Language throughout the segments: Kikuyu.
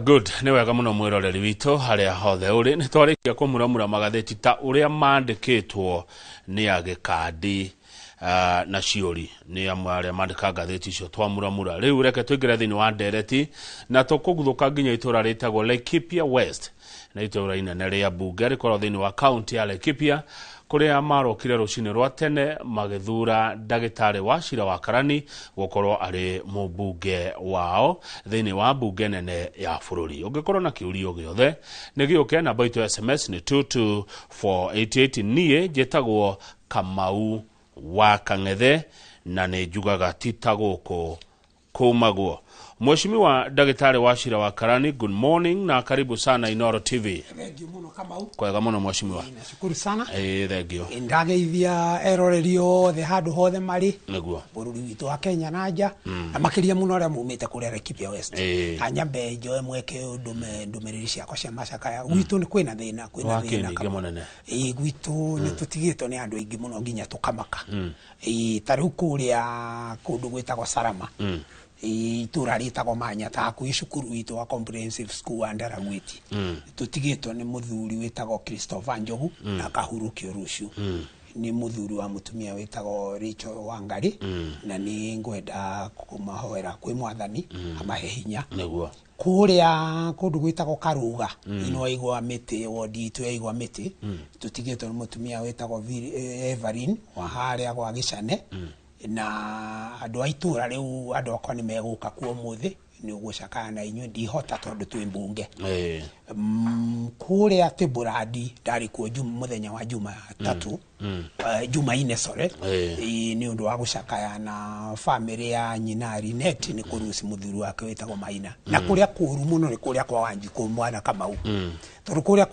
Good, nĩ wega mũno mwĩroreri witũ harĩa hothe ũrĩ. Nĩ twarĩkia kũmuramura magathĩti ta ũrĩa mandĩkĩtwo nĩ agĩkandi na ciũri nĩ amwe arĩa mandĩka ngathĩti icio twamuramura. Rĩu reke tũingĩre thĩinĩ wa ndereti na tũkũguthũka nginya itũra rĩtagwo Laikipia West, nĩ itũra inene rĩa mbunge rĩkoragwo thĩinĩ wa kaunti ya Laikipia, kũrĩa marokire rũcinĩ rwa tene magĩthura ndagĩtarĩ wa cira wa Karani gũkorwo arĩ mũmbunge wao thĩinĩ wa mbunge nene ya bũrũri. Ũngĩkorwo na kĩũria o gĩothe nĩ gĩũke, namba itũ ya SMS nĩ 22488. Niĩ njĩtagwo Kamau wa Kang'ethe na nĩ njugaga ti ta gũkũ kũmagwo. Mheshimiwa Ndagĩtarĩ wa Cira wa Karani, good morning na karibu sana Inoro TV. Thengiũ mũno, Kamau. Kwega mũno, mheshimiwa. Nashukuru sana. Ĩĩ, thengio. Ndageithia eroreri othe handũ hothe marĩ bũrũri witũ wa Kenya na nja, na makĩria mũno arĩa maumĩte kũrĩa Laikipia West. Na nyambe njoe mweke ũyũ ndũme ndũmĩrĩri ciakwa cia macakaya. Gwitũ nĩ kwĩna thĩna, kwĩna Wa thĩna kĩningĩ Kamau. mũnene. Ĩĩ, gwitũ nĩ tũtigĩtwo nĩ andũ aingĩ mũno nginya tũkamaka. Ĩĩ, ta rĩu kũrĩa kũndũ gwĩtagwo Salama, ĩĩ, itũra rĩtagwo Manyata, hakuhĩ cukuru witũ wa comprehensive school wa Ndaragwĩti, tũtigĩtwo nĩ mũthuri wĩtagwo Christopher Njogu na akahurũkio rũciũ. Nĩ mũthuri wa mũtumia wĩtagwo Rachel Wangari, na nĩ ngwenda kũmahoera kwĩ Mwathani amahe hinya. Kũrĩa kũndũ gwĩtagwo Karuga, ino igwa mĩtĩ, wodi itũ ya igwa mĩtĩ, tũtigĩtwo nĩ mũtumia wĩtagwo Everin wa harĩa gwa Gĩcane, na andũ a itũra rĩu, andũ akwa nĩ megũka kuo ũmũthĩ nĩ ũgũcakaya na inyuĩ, ndihota tondũ twĩ mbunge. Kũrĩa Tĩbũrandi ndarĩ kuo mũthenya wa Jumatatu, Jumaine, sorry. Ĩĩ, nĩ ũndũ wa gũcakaya na bamĩrĩ ya nyina Linet nĩ kũruci mũthuri wake wĩtagwo Maina. Na kũrĩa kũru mũno nĩ kũrĩa kwa Wanjikũ, mwana Kamau, tondũ kũrĩa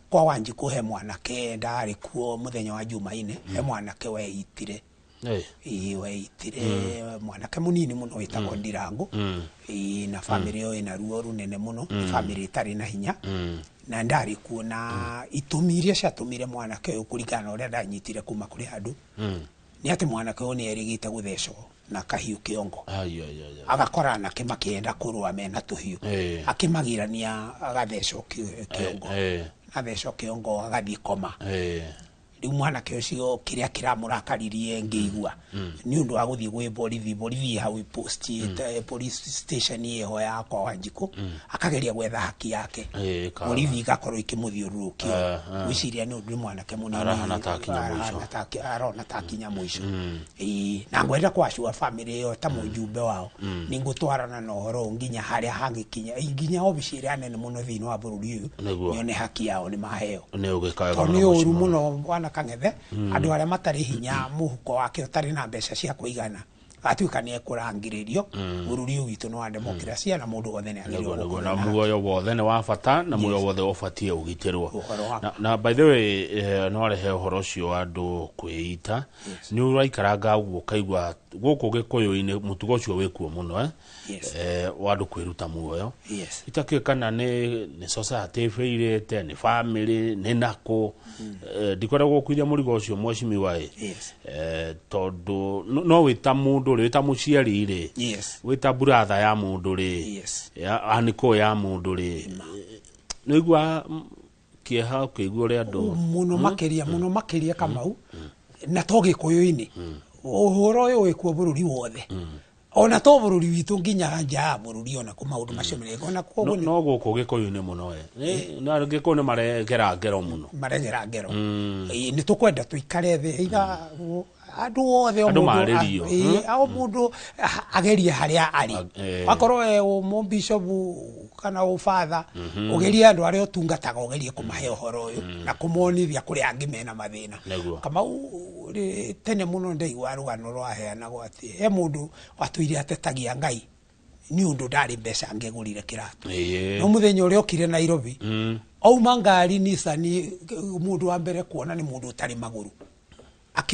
kwa Wanjikũ he mwanake ndarĩ kuo mũthenya wa Jumaine, he mwanake weitire. Ĩĩ, weitire, mwanake mũnini mũno wĩtagwo Ndirango. Ĩĩ, na bamĩrĩ ĩyo ĩna ruo rũnene mũno, nĩ bamĩrĩ ĩtarĩ na hinya. Na ndarĩ kuo, na itũmi iria ciatũmire mwanake ũyũ, kũringana na ũrĩa ndanyitire kuma kũrĩ andũ, nĩ atĩ mwanake ũyũ nĩ erĩgĩte gũthecwo na kahiũ kĩongo. Ai, ai, ai, ai. Agakora anake makĩenda kũrũa mena tũhiũ, akĩmagirania, agathecwo kĩongo. Athecwo kĩongo agathiĩ koma. Rĩu mwanake ũcio kĩrĩa kĩramũrakaririe ngĩigua nĩ ũndũ wa gũthiĩ gwĩ borithi, borithi hau post, police station ĩho ya kwa Wanjikũ, akageria gwetha haki yake. Borithi igakorwo ikĩmũthiũrũrũkia. Gwĩciria nĩ ũndũ nĩ mwanake mũnini. Arahana ta akinya mũico. Arona ta akinya mũico. Ĩĩ, na ngwenda kwacua bamĩrĩ ĩyo ta mũjumbe wao, nĩ ngũtwarana na ũhoro ũyũ nginya harĩa hangĩkinya, nginya obici ĩrĩa nene mũno thĩinĩ wa bũrũri ũyũ, nyone haki yao nĩ maheo. Nĩ ũgĩka wega Tondũ mũno, nĩ ũru mheshimiwa. mũno, bwana Kang'ethe, andũ arĩa matarĩ hinya, mũhuko wake ũtarĩ na mbeca cia kũigana, agatuĩka nĩ ekũrangĩrĩrio. Bũrũri ũyũ witũ nĩ wa demokrasia na mũndũ wothe nĩ agĩrĩirwo Nĩguo. gũkorwo Na na haki. Muoyo wothe nĩ wa bata na muoyo wothe ũbatiĩ ũgitĩrwo. Ũhoro wa Na by the way, no arehe ũhoro ũcio wa andũ kwĩita, nĩ ũraikaranga ũguo ũkaigua gũkũ gĩkũyũ-inĩ mũtugo ũcio wĩkuo mũno, eh? Wa andũ kwĩruta muoyo. Itakĩũĩ kana nĩ society ĩbĩirĩte, nĩ family, nĩ nakũ. Ndikwenda gũkuithia mũrigo ũcio, mheshimiwa ĩ. Tondũ no wĩ ta mũndũ rĩ, wĩ ta mũciari rĩ, wĩ ta brother ya mũndũ rĩ, ya aniko ya mũndũ rĩ, nĩ ũigua kĩeha ũkĩigua ũrĩa andũ Mũno makĩria, mũno makĩria, Kamau, na to gĩkũyũ-inĩ, ũhoro ũyũ wĩkuo bũrũri wothe, ona to bũrũri witũ, nginya nja ya bũrũri, ona kũ maũndũ macio mareka ona koguo No gũkũ gĩkũyũ-inĩ mũno ĩ. Na gĩkũyũ nĩ maregera ngero mũno. Maregera ngero. Ĩĩ, nĩ tũkwenda tũikare thĩ either andũ othe, o Andũ mũndũ marĩrio. Ĩĩ, o mũndũ agerie harĩa arĩ. Akorwo e mũbishopu kana ũbatha, ũgerie andũ arĩa ũtungataga, ũgerie kũmahe ũhoro ũyũ na kũmonithia kũrĩa angĩ mena mathĩna. Kamau, tene mũno ndaigua rũgano rwaheanagwo atĩ he mũndũ watũire atetagia Ngai nĩ ũndũ ndarĩ mbeca angĩgũrire kĩratũ. No mũthenya ũrĩa okire Nairobi, auma ngari Nissan, mũndũ wa mbere kuona nĩ mũndũ ũtarĩ magũrũ.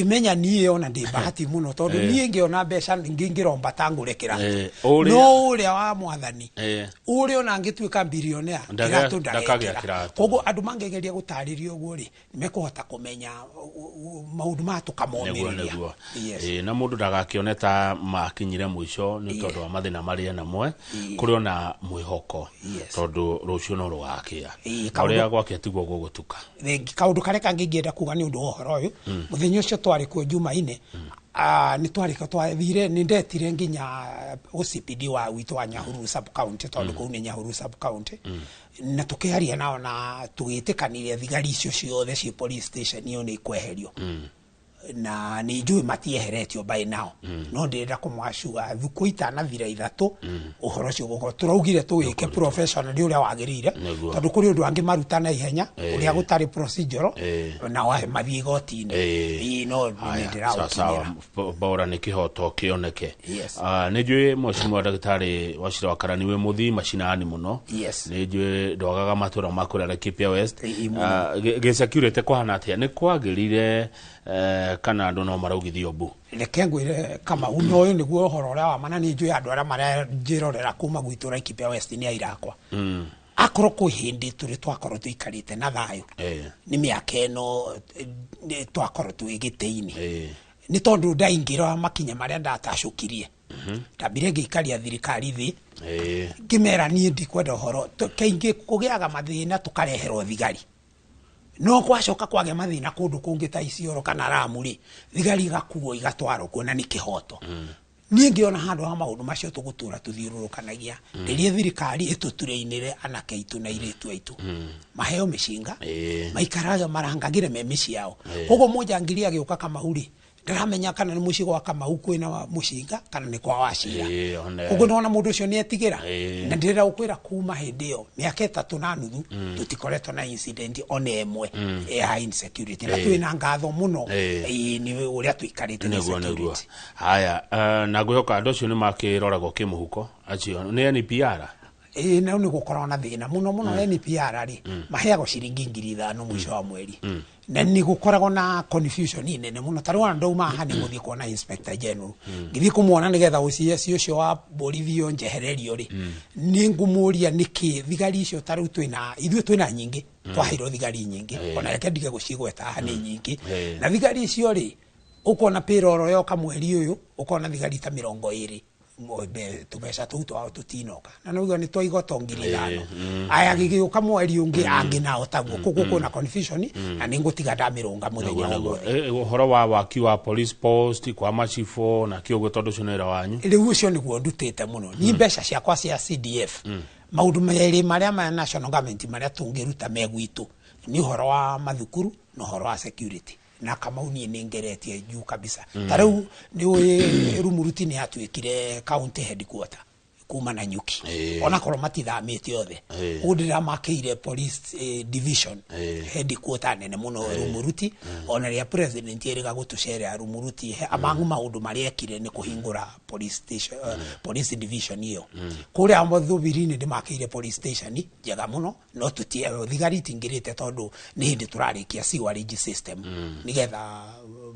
Ũngĩkĩmenya niĩ ona ndĩ bahati mũno tondũ niĩ ngĩona mbeca ngĩromba ta ngũre kĩratũ. Ũrĩa- No ũrĩa wa mwathani, ũrĩa ona angĩtuĩka bilionea, kĩratũ ndakagĩa ndagekĩra. Kĩratũ. Koguo andũ mangĩgeria gũtarĩria ũguo rĩ, mekũhota kũmenya maũndũ maya Nĩguo. Tũkamomĩrĩria. Nĩguo. Yes. Na mũndũ ndagakĩone ta makinyire mũico nĩ tondũ wa mathĩna marĩa namwe, kũrĩ ona mwĩhoko, tondũ rũciũ no rũgakĩa. Na ũrĩa gwakĩa tiguo gũgũtuka. Thengi. Kaũndũ karĩa kangĩ ingĩenda kuga nĩ ũndũ wa ũhoro ũyũ, mũthenya ũcio twarĩ kuo Jumaine, nĩ twarĩ kuo, twathire, nĩ ndetire nginya OCPD wa witũ wa Nyahururu sub county, tondũ kũu nĩ Nyahururu sub county, na tũkĩaria nao na tũgĩtĩkanĩria thigari icio ciothe ciĩ police station ĩyo nĩ ikweherio, na nĩ njũĩ matieheretio by now, no ndĩrenda kũmwacua thukũ itanathira 3 ũhoro ũcio gũkorwo tũraugire tũwĩke professionally ũrĩa wagĩrĩire, tondũ kũrĩ ũndũ angĩ maruta na ihenya ũrĩa gũtarĩ procedural, na mathiĩ igoti-inĩ. Ĩĩ, no nĩ Haya, sawa sawa. ndĩraũkinyĩra. Bora nĩ kĩhoto kĩoneke. Yes. Nĩ njũĩ mheshimiwa ndagĩtarĩ Wachira wa Karani wĩ mũthii macinani mũno. Yes. Nĩ njũĩ ndwagaga matũra ma kũrĩa Laikipia West. Ĩĩ, mũno. Gĩ security kũhana atĩa? Nĩ kwagĩrire, kana andũ no maraugithio mbu? Reke ngwĩre Kamau, na ũyũ nĩguo ũhoro ũrĩa wa ma, na nĩ njũĩ andũ arĩa maranjĩrorera kuma gwitũ Laikipia West nĩ aira akwa. Akorwo kwĩ hĩndĩ tũrĩ twakorwo tũikarĩte na thayũ, nĩ mĩaka ĩno, twakorwo twĩ gĩtĩ-inĩ, nĩ tondũ ndaingĩra makinya marĩa ndatacũkirie, ndambire ngĩikaria thirikari thĩ, ngĩmera niĩ ndikwenda ũhoro. Kaingĩ kũgĩaga mathĩna tũkareherwo thigari, no gwacoka kwagĩa mathĩna kũndũ kũngĩ ta Isiolo kana Lamu rĩ, thigari igakuo igatwarwo kuo, na nĩ kĩhoto. Niĩ ngĩona handũ ha maũndũ macio tũgũtũra tũthiũrũrũkanagia, rĩrĩa thirikari ĩtũturĩinĩre anake aitũ na airĩtu aitũ, maheo mĩcinga, maikarage marangagĩre me mĩciĩ yao. Koguo mũnjangiri agĩũka Kamau rĩ, ndaramenya kana nĩ mũciĩ gwa Kamau kwĩna mũcinga kana nĩ kwa Wachira. Koguo nĩwona mũndũ ũcio nĩ etigĩra. Na ndĩrenda gũkwĩra kuma hĩndĩ ĩyo mĩaka 3.5 tũtikoretwo na incident ona ĩmwe ya insecurity, na twĩna ngatho mũno, nĩ ũrĩa tũikarĩte na security. Haya, na ngwĩhoka andũ acio nĩ makĩroragwo kĩmũhuko, acio nĩ NPR. Ĩĩ, no nĩ gũkorwo na thĩna mũno mũno. NPR rĩ, maheagwo ciringi 5,000 mũico wa mweri, na nĩ gũkoragwo na confusion nene mũno. Ta rĩu ona ndauma haha nĩ gũthiĩ kuona inspector general, ngĩthiĩ kũmuona nĩgetha OCS ũcio wa borithi ũyũ njehererio rĩ, nĩ ngũmũria nĩkĩ thigari icio, ta rĩu twĩna ithuĩ twĩna nyingĩ, twaheirwo thigari nyingĩ, ona reke ndige gũcigweta haha, nĩ nyingĩ. Na thigari icio rĩ, ũkona payroll yoka mweri ũyũ, ũkona thigari ta 20, tũbeca tũu twao tũtinoka, na nauga nĩ twaigoto 5,000. Aya gĩgĩũka mweri ũngĩ angĩ nao taguo. Koguo kwĩna confusion, na nĩ ngũtiga ndamĩrũnga mũthenya wa ũmũthĩ. Ũhoro wa waki wa police post kwa macibũ na kĩũguo, tondũ ũcio nĩ wĩra wanyu. Rĩu ũcio nĩguo ndutĩte mũno ni mbeca ciakwa cia CDF. Maũndũ merĩ marĩa ma national government marĩa tũngĩruta me gwitũ nĩ ũhoro wa mathukuru na ũhoro wa security. Na Kamau, niĩ nĩ ngeretie juu kabisa. Ta rĩu nĩ ũĩ Rumuruti nĩ yatuĩkire county headquarter kuma na nyuki, onakorwo matithamĩte othe. Ũguo ndĩramakĩire police division headquarter nene mũno Rumuruti. Ona rĩrĩa president erĩga gũtũcerera Rumuruti, among maũndũ marĩa ekire nĩ kũhingũra police station, police division ĩyo. Kũrĩa Mathubiri-inĩ ndĩmakĩire police station njega mũno, no tũti thigari itingĩrĩte tondũ nĩ hĩndĩ tũrarĩkia sewerage system, nĩgetha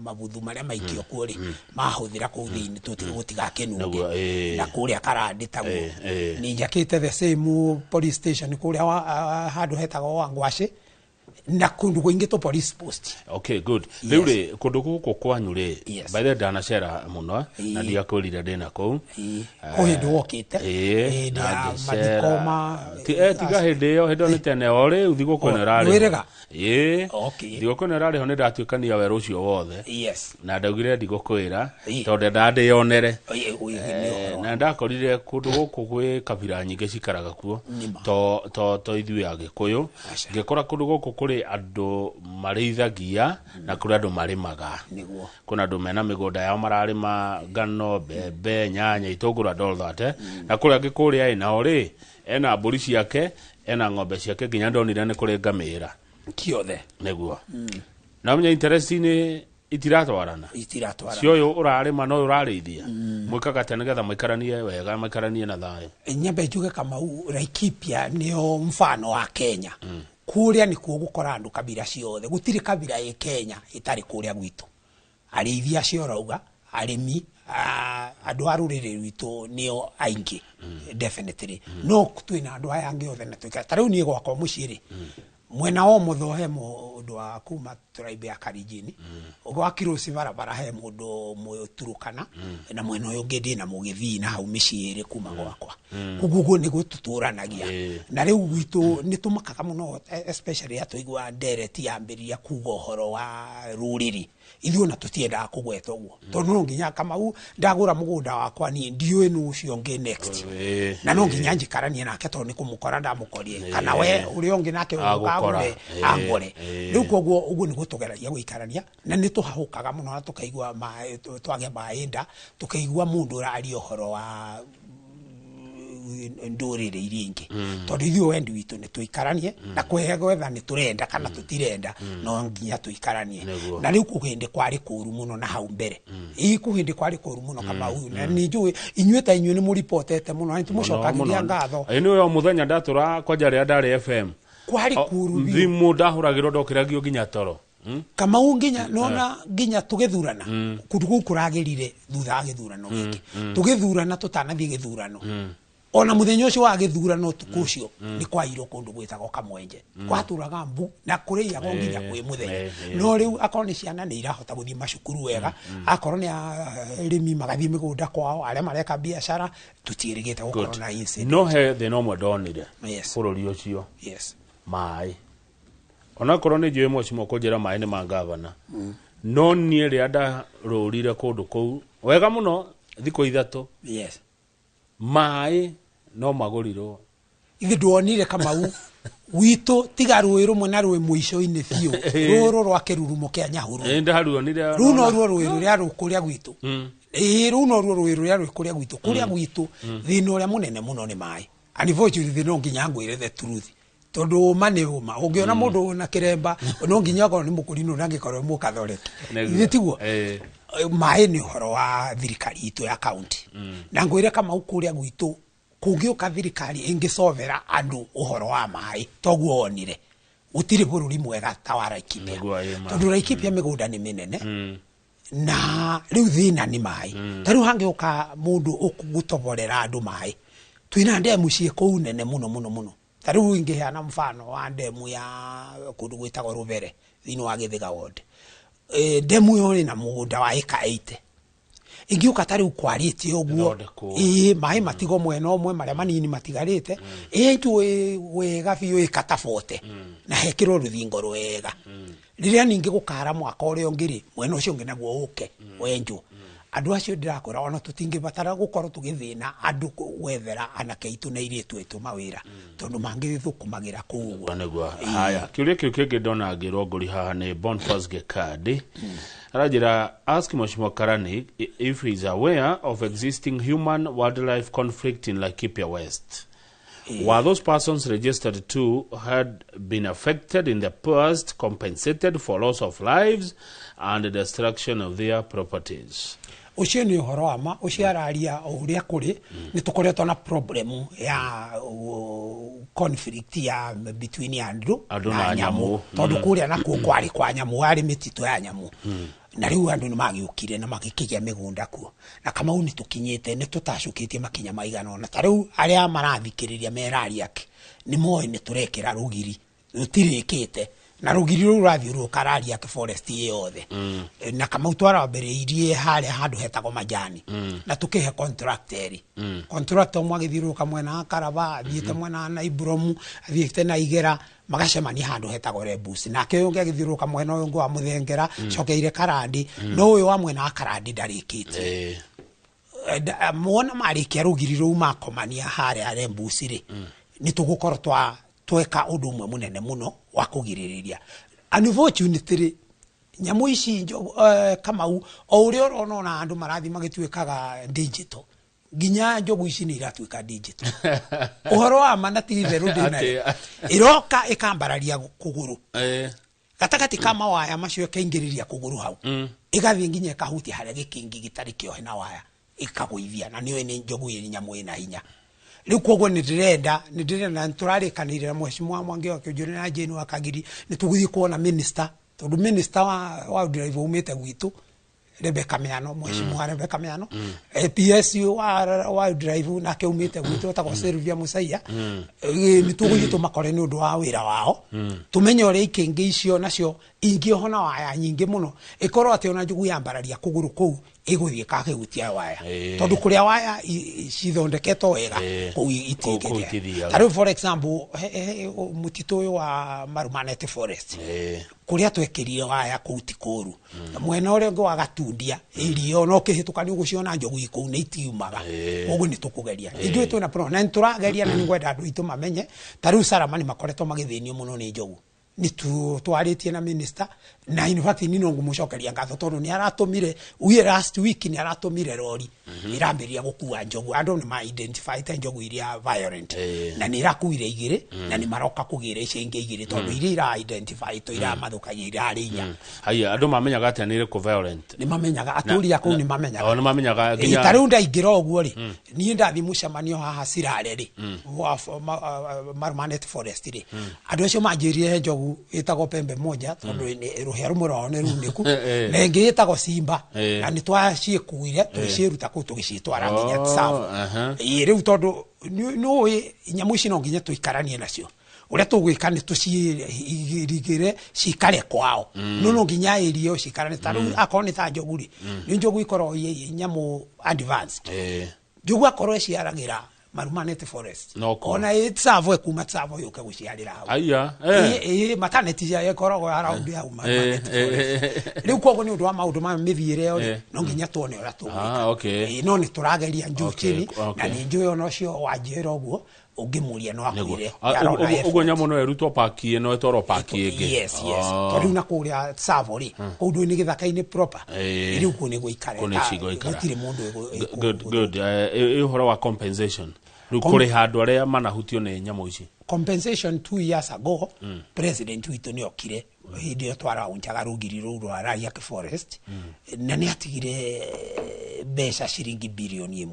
mabuthu marĩa maikio kuo rĩ, mahũthĩra kũu thĩinĩ gũtigakĩnunge. Nĩguo, Na kũrĩa Karandĩ taguo. Ĩĩ. Nĩ njakĩte the same police station kũrĩa handũ hetagwo Wangwacĩ, na kũndũ kũingĩ tũ police post. Okay, good. Rĩu rĩ, kũndũ gũkũ kwanyu rĩ, Yes. by the way, ndanacera mũno na ndiakwĩrire ndĩna kũu. Kũ hĩndĩ wokĩte. Ĩĩ, Hĩndĩ na ya ngĩcera. mathiko ma Tiga hĩndĩ ĩyo, hĩndĩ ĩyo nĩ tene, o rĩu thigũkũ ĩno Oh, ĩrarĩ ho. nĩwĩrĩga? Ĩĩ. Okay. Thigũkũ ĩno ĩrarĩ ho nĩ ndatuĩkania werũ ũcio wothe, na ndaugire ndigũkwĩra tondũ ndendaga ndĩyonere. Ĩĩ, nĩ ũhoro. Na ndakorire kũndũ gũkũ gwĩ kabira nyingĩ cikaraga kuo, Nĩma. to ithuĩ Agĩkũyũ. Aca. Ngĩkora kũndũ gũkũ kũrĩ andũ marĩithagia na kũrĩ andũ marĩmaga. Kwĩna andũ mena mĩgũnda yao mararĩma ngano, mbembe, nyanya, itũngũrũ and all that. Na kũrĩa angĩ kũrĩa ĩ nao rĩ, ena mbũri ciake, ena ng'ombe ciake, nginya ndonire nĩ kũrĩ ngamĩra. Kĩothe. Nĩguo na menya interest-inĩ itiratwarana. Itiratwarana. Cio ũyũ ũrarĩma na ũyũ ũrarĩithia, mwĩkaga atĩa nĩgetha maikaranie wega, maikaranie na thayũ? Nyambe njuge Kamau, Laikipia nĩo mfano wa Kenya. Kũrĩa nĩkuo gũkora andũ kabira ciothe, gũtirĩ kabira ĩ Kenya ĩtarĩ kũrĩa gwitũ. Arĩithi acio ũrauga, arĩmi, andũ a rũrĩrĩ rwitũ nĩo aingĩ definitely, no twĩna andũ aya angĩ othe na twĩka. Ta rĩu niĩ gwakwa mũciĩ rĩ, mwena wa ũmotho he mũndũ wa kuma tribe ya Kalenjin, gwa Kirosi barabara he mũndũ Mũturukana, na mwena ũyũ ũngĩ ndĩna Mũgĩthii na hau mĩciĩ ĩrĩ kuma gwakwa. Koguo ũguo nĩguo tũtũranagia. Na rĩu gwitũ nĩ tũmakaga mũno, especially rĩrĩa twaigua ndereti yambĩrĩria kuga ũhoro wa rũrĩrĩ. Ithuĩ ona tũtiendaga kũgweta ũguo, tondũ no nginya, Kamau, ndagũra mũgũnda wakwa niĩ ndiũĩ nũ ũcio ũngĩ next, na no nginya njikaranie nake tondũ nĩ kũmũkora ndamũkorire, kana we ũrĩa ũngĩ nake Agũkora. agũre angore. Rĩu koguo ũguo nĩguo tũgeragia gũikarania, na nĩ tũhahũkaga mũno na tũkaigua maĩ, twagĩa maĩ nda tũkaigua mũndũ ũraria ũhoro wa ndũrĩrĩ iria ingĩ, tondũ ithuĩ wendi witũ nĩ tũikaranie na gwetha nĩ tũrenda kana tũtirenda, no nginya tũikaranie. Na rĩu kũhĩndĩ kwarĩ kũru mũno na hau mbere, ĩ kũhĩndĩ kwarĩ kũru mũno, Kamau, na nĩ njũĩ inyuĩ ta inyuĩ nĩ mũripotete mũno na nĩ tũmũcokagĩria ngatho. Ĩ nĩ o mũthenya ndatũra kwanja rĩrĩa ndarĩ FM. Kwarĩ kũru biũ. Thimũ ndahũragĩrwo ndokĩragio nginya toro. Kamau, nginya nona nginya tũgĩthurana kũndũ kũu kũragĩrire thutha wa gĩthurano gĩkĩ, tũgĩthurana tũtanathiĩ gĩthurano, ona mũthenya ũcio wa gĩthurano, ũtukũ ũcio nĩ kwairwo kũndũ gwĩtagwo Kamwenje, gwatũraga mbu na kũrĩagwo nginya kwĩ mũthenya. No rĩu akorwo nĩ ciana nĩ irahota gũthiĩ macukuru wega, akorwo nĩ arĩmi magathiĩ mĩgũnda kwao, arĩa mareka biacara, tũtiĩrĩgĩte gũkorwo na incident. No he thĩna ũmwe ndonire bũrũri ũcio, maĩ. Onakorwo nĩ njũĩ mheshimiwa kũnjĩra maĩ nĩ ma ngavana, no niĩ rĩrĩa ndarũrire kũndũ kũu wega mũno thikũ 3, maĩ no magũrirwo. Ithe ndwonire, Kamau, witũ tiga rũĩ rũmwe na rũĩ mũico-inĩ biũ, rũrũ rwa kĩrurumo kĩa Nyahururu. Ĩ ndaruonire. Rũu noruo rũĩ rũrĩa rũ kũrĩa gwitũ. Ĩĩ, rũu noruo rũĩ rũrĩa rwĩ kũrĩa gwitũ. Kũrĩa gwitũ thĩna ũrĩa mũnene mũno nĩ maĩ. Unfortunately, no nginya ngwĩre the truth, tondũ ũma nĩ ũma. Ũngĩona mũndũ na kĩremba no nginya akorwo nĩ mũkũrinũ na angĩkorwo mũkathoreki. Ithe tiguo? Maĩ nĩ ũhoro wa thirikari itũ ya county, na ngwĩre, Kamau, kũrĩa gwitũ kũngĩũka thirikari ĩngĩcovera andũ ũhoro wa maĩ toguo wonire, gũtirĩ bũrũri mwega ta wa Laikipia. Nĩguo, ĩ ma. Tondũ Laikipia mĩgũnda nĩ mĩnene, na rĩu thĩna nĩ maĩ. Ta rĩu hangĩũka mũndũ ũgũtoborera andũ maĩ, twĩna ndemu ciĩ kũu nene mũno mũno mũno. Ta rĩu ingĩheana mfano wa ndemu ya kũndũ gwĩtagwo Rũbere thĩinĩ wa Gĩthĩga ward. Ndemu ĩyo ĩna mũgũnda wa ĩka 80. Ĩngĩũka ta rĩu kwarĩte ũguo, Ĩthondekwo. Ĩĩ, maĩ matigo mwena ũmwe marĩa manini matigarĩte, ĩnjwo wega biũ ĩka ta 40 na hekĩrwo rũthingo rwega, rĩrĩa ningĩ gũkara mwaka ũrĩa ũngĩ rĩ, mwena ũcio ũngĩ naguo ũke wenjwo. Andũ acio ndĩrakwĩra ona tũtingĩbatara gũkorwo tũgĩthĩna andũ gwethera anake aitũ na airĩtu aitũ mawĩra, tondũ mangĩthũkũmagĩra kũu ũguo. Nĩguo. Haya, kĩũria kĩu kĩngĩ ndona ngĩrwo ngũri haha nĩ Boniface Gekandi, aranjĩra, "Ask Mheshimiwa Karani if he is aware of existing human wildlife conflict in Laikipia West. Were those persons registered to had been affected in the past compensated for loss of lives and the destruction of their properties?" Ũcio nĩ ũhoro wa ma. Ũcio araria o ũrĩa kũrĩ. Nĩ tũkoretwo na problem ya conflict ya between andũ Andũ na nyamũ. Tondũ kũrĩa nakuo kwarĩ kwa nyamũ, warĩ mĩtitũ ya nyamũ, na rĩu andũ nĩ magĩũkire na magĩkĩgĩa mĩgũnda kuo. Na Kamau, nĩ tũkinyĩte, nĩ tũtacũkĩtie makinya maigana ũna. Ta rĩu arĩa marathikĩrĩria merariake nĩ moĩ nĩ tũrekĩra rũgiri rũtirĩkĩte, na rũgiri rũu rũrathiũrũrũka Rariak forest yothe. Na Kamau, twarambĩrĩirie harĩa handũ hetagwo Majani, na tũkĩhe contract erĩ. Contract ũmwe agĩthiũrũrũka mwena wa Karaba, athiĩte mwena wa Naibromu, athiĩte na Igera, magacemania handũ hetagwo Rebus. Nake ũyũ ũngĩ agĩthiũrũrũka mwena ũyũ ũngĩ wa Mũthengera, cokeire Karandi, no ũyũ wa mwena wa Karandi ndarĩkĩtie. Mona marĩkia rũgiri rũu makomania harĩa Rebus rĩ, nĩ tũgũkorwo tweka ũndũ ũmwe mũnene mũno wa kũgirĩrĩria. Unfortunately, nyamũ ici Kamau, o ũrĩa ũrona ona andũ marathiĩ magĩtuĩkaga digital, nginya njogu ici nĩ iratuĩka digital. Ũhoro wa ma na ti itherũ ndĩnayo, ĩroka ĩkambararia kũgũrũ gatagatĩ ka mawaya macio, ĩkaingĩrĩria kũgũrũ hau, ĩgathiĩ nginya ĩkahutia harĩa gĩkingi gĩtarĩ kĩohe na waya, ĩkagũithia. Na nĩũĩ nĩ njogu ĩ nyamũ ĩna hinya. Rĩu koguo nĩ ndĩrenda nĩ tũrarĩkanĩire na Mheshimiwa Mwangi wa Kĩũnjũrĩ na Jane wa Kagiri, nĩ tũgũthiĩ kuona minister, tondũ minister wa wildlife umĩte gwitũ. Rebecca Miano, mheshimiwa Rebecca Miano, PS wa wildlife nake umite gwitũ etagwo Sylvia Musaia. Nĩ tũgũthiĩ tũmakore nĩ ũndũ wa wĩra wao, tũmenye ũrĩa ikĩngĩ icio nacio ingĩoho na waya nyingĩ mũno, ĩkorwo atĩ ona njugu yambararia kũgũrũ kũu ĩgũthiĩ kakĩhutia waya, tondũ kũrĩa waya cithondeketwo wega kũu Kũu itingĩthĩa. itithiaga. Ta rĩu, for example, mũtitũ ũyũ wa Marumanete Forest, kũrĩa twekĩrire waya kũu ti kũru. Mwena ũrĩa ũngĩ wa Gatundia ĩrio no kĩhĩtũka nĩ ũgũciona njogu kũu nĩ itiumaga. Koguo nĩ tũkũgeria ithuĩ twĩna pro na nĩ tũrageria, na nĩ ngwenda andũ aitũ mamenye ta rĩu Salama nĩ makoretwo magĩthĩnio mũno nĩ njogu. Nĩ twarĩtie na minister, na in fact ni no ngũmũcokeria ngatho tondũ nĩ aratũmire we last week nĩ aratũmire rori ĩrambĩrĩria gũkua njogu. Andũ nĩ ma identify te njogu iria violent, na nĩ irakuire igĩrĩ, na nĩ maroka kũgĩra icio ingĩ igĩrĩ, tondũ iria ira identify to iramathũkagia irarĩ inya. Haya, andũ mamenyaga atĩa nĩ ĩrĩkũ violent? Nĩ mamenyaga, atũri a kũu nĩ mamenyaga. O nĩ mamenyaga. Ta rĩu ndaingĩra ũguo rĩ, niĩ ndathiĩ mũcemanio haha Sirare rĩ, wa Marumanet Forest rĩ, andũ acio manjĩrire he njogu ĩtagwo pembe moja, tondũ rũhĩa rũmwe rwao nĩ runĩku, na ĩngĩ ĩtagwo simba, na nĩ twaciĩkuire tũgĩciĩruta kũu tũgĩciĩtwara nginya Tsavo. Ĩĩ, rĩu tondũ nĩũĩ nyamũ ici no nginya tũikaranie nacio, ũrĩa tũgwĩka nĩ tũcirigĩre cikare kwao, no nginya ĩrio cikarane. Ta rĩu akorwo nĩ ta njogu rĩ, nĩ njogu ikoragwo ĩ nyamũ advanced. Njogu akorwo ĩciaragĩra Marumanete Forest, No kuo. ona ĩ Tsavo, ĩkuma Tsavo yũke gũciarĩra hau. Aya. Ĩ maternity cia ĩkoragwo around hau Marumanete Forest. Rĩu koguo nĩ ũndũ wa maũndũ ma mĩthiĩre ĩyo rĩ, no nginya tuone ũrĩa tũgwĩka. Ĩ, no nĩ tũrageria njuu chini, na nĩ njũĩ ona ũcio wanjĩra ũguo ũngĩmũria no akwĩre arona Ũguo effort. nyamũ no ĩrutwo paki ĩno ĩtwarwo paki ĩngĩ? Yes, tondũ rĩu na kũrĩa Tsavo rĩ, kũu ndũĩ nĩ gĩthaka-inĩ proper. Rĩu kũu nĩ gũikara. Kũu nĩ cigũikara. Gũtirĩ mũndũ Good, good. Ĩ ũhoro wa compensation rĩu, kũrĩha andũ arĩa manahutio nĩ nyamũ ici? Compensation, 2 years ago president witũ nĩ okire hĩndĩ ĩyo twaraunjaga rũgiri rũu rwa Rariak Forest, na nĩ atigire mbeca ciringi 1 birioni.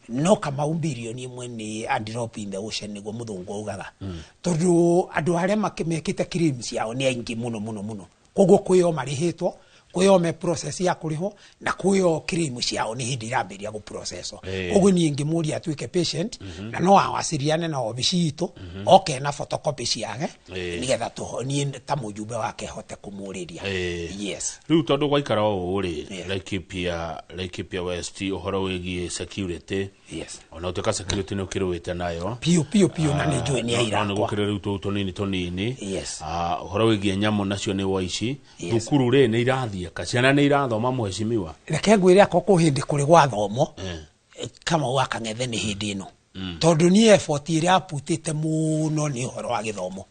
No Kamau, 1 birioni nĩ a drop in the ocean, nĩguo mũthũngũ augaga, tondũ andũ arĩa mekĩte claim ciao nĩ aingĩ mũno mũno mũno. Koguo kwĩo marĩhĩtwo, kwĩo me process ya kũrĩhwo, na kwĩo claim ciao nĩ hĩndĩ irambĩrĩria gũprocesswo. Koguo niĩ ngĩmũria atuĩke patient, na no awaciriane na obici itũ, oke na photocopy ciake, nĩgetha niĩ ta mũjumbe wake hote kũmũrĩria. Yes. Rĩu tondũ gwaikara ũũ rĩ, Laikipia West, ũhoro wĩgiĩ security, ona ũtuĩka security nĩ ũkĩrũĩte nayo? Piũ piũ piũ, na nĩ njũĩ nĩ aira No nĩ akwa. gũkĩrĩ rĩu tũu tũnini tũnini. Yes. Ah, ũhoro wĩgiĩ nyamũ nacio nĩ wa ici thukuru rĩ, nĩ irathiĩka, ciana nĩ irathoma, mheshimiwa? Reke ngwĩre, akorwo kwĩ hĩndĩ kũrĩ gwathomwo, Kamau wa Kang'ethe, nĩ hĩndĩ ĩno, tondũ niĩ effort ĩrĩa aputĩte mũno nĩ ũhoro wa gĩthomo.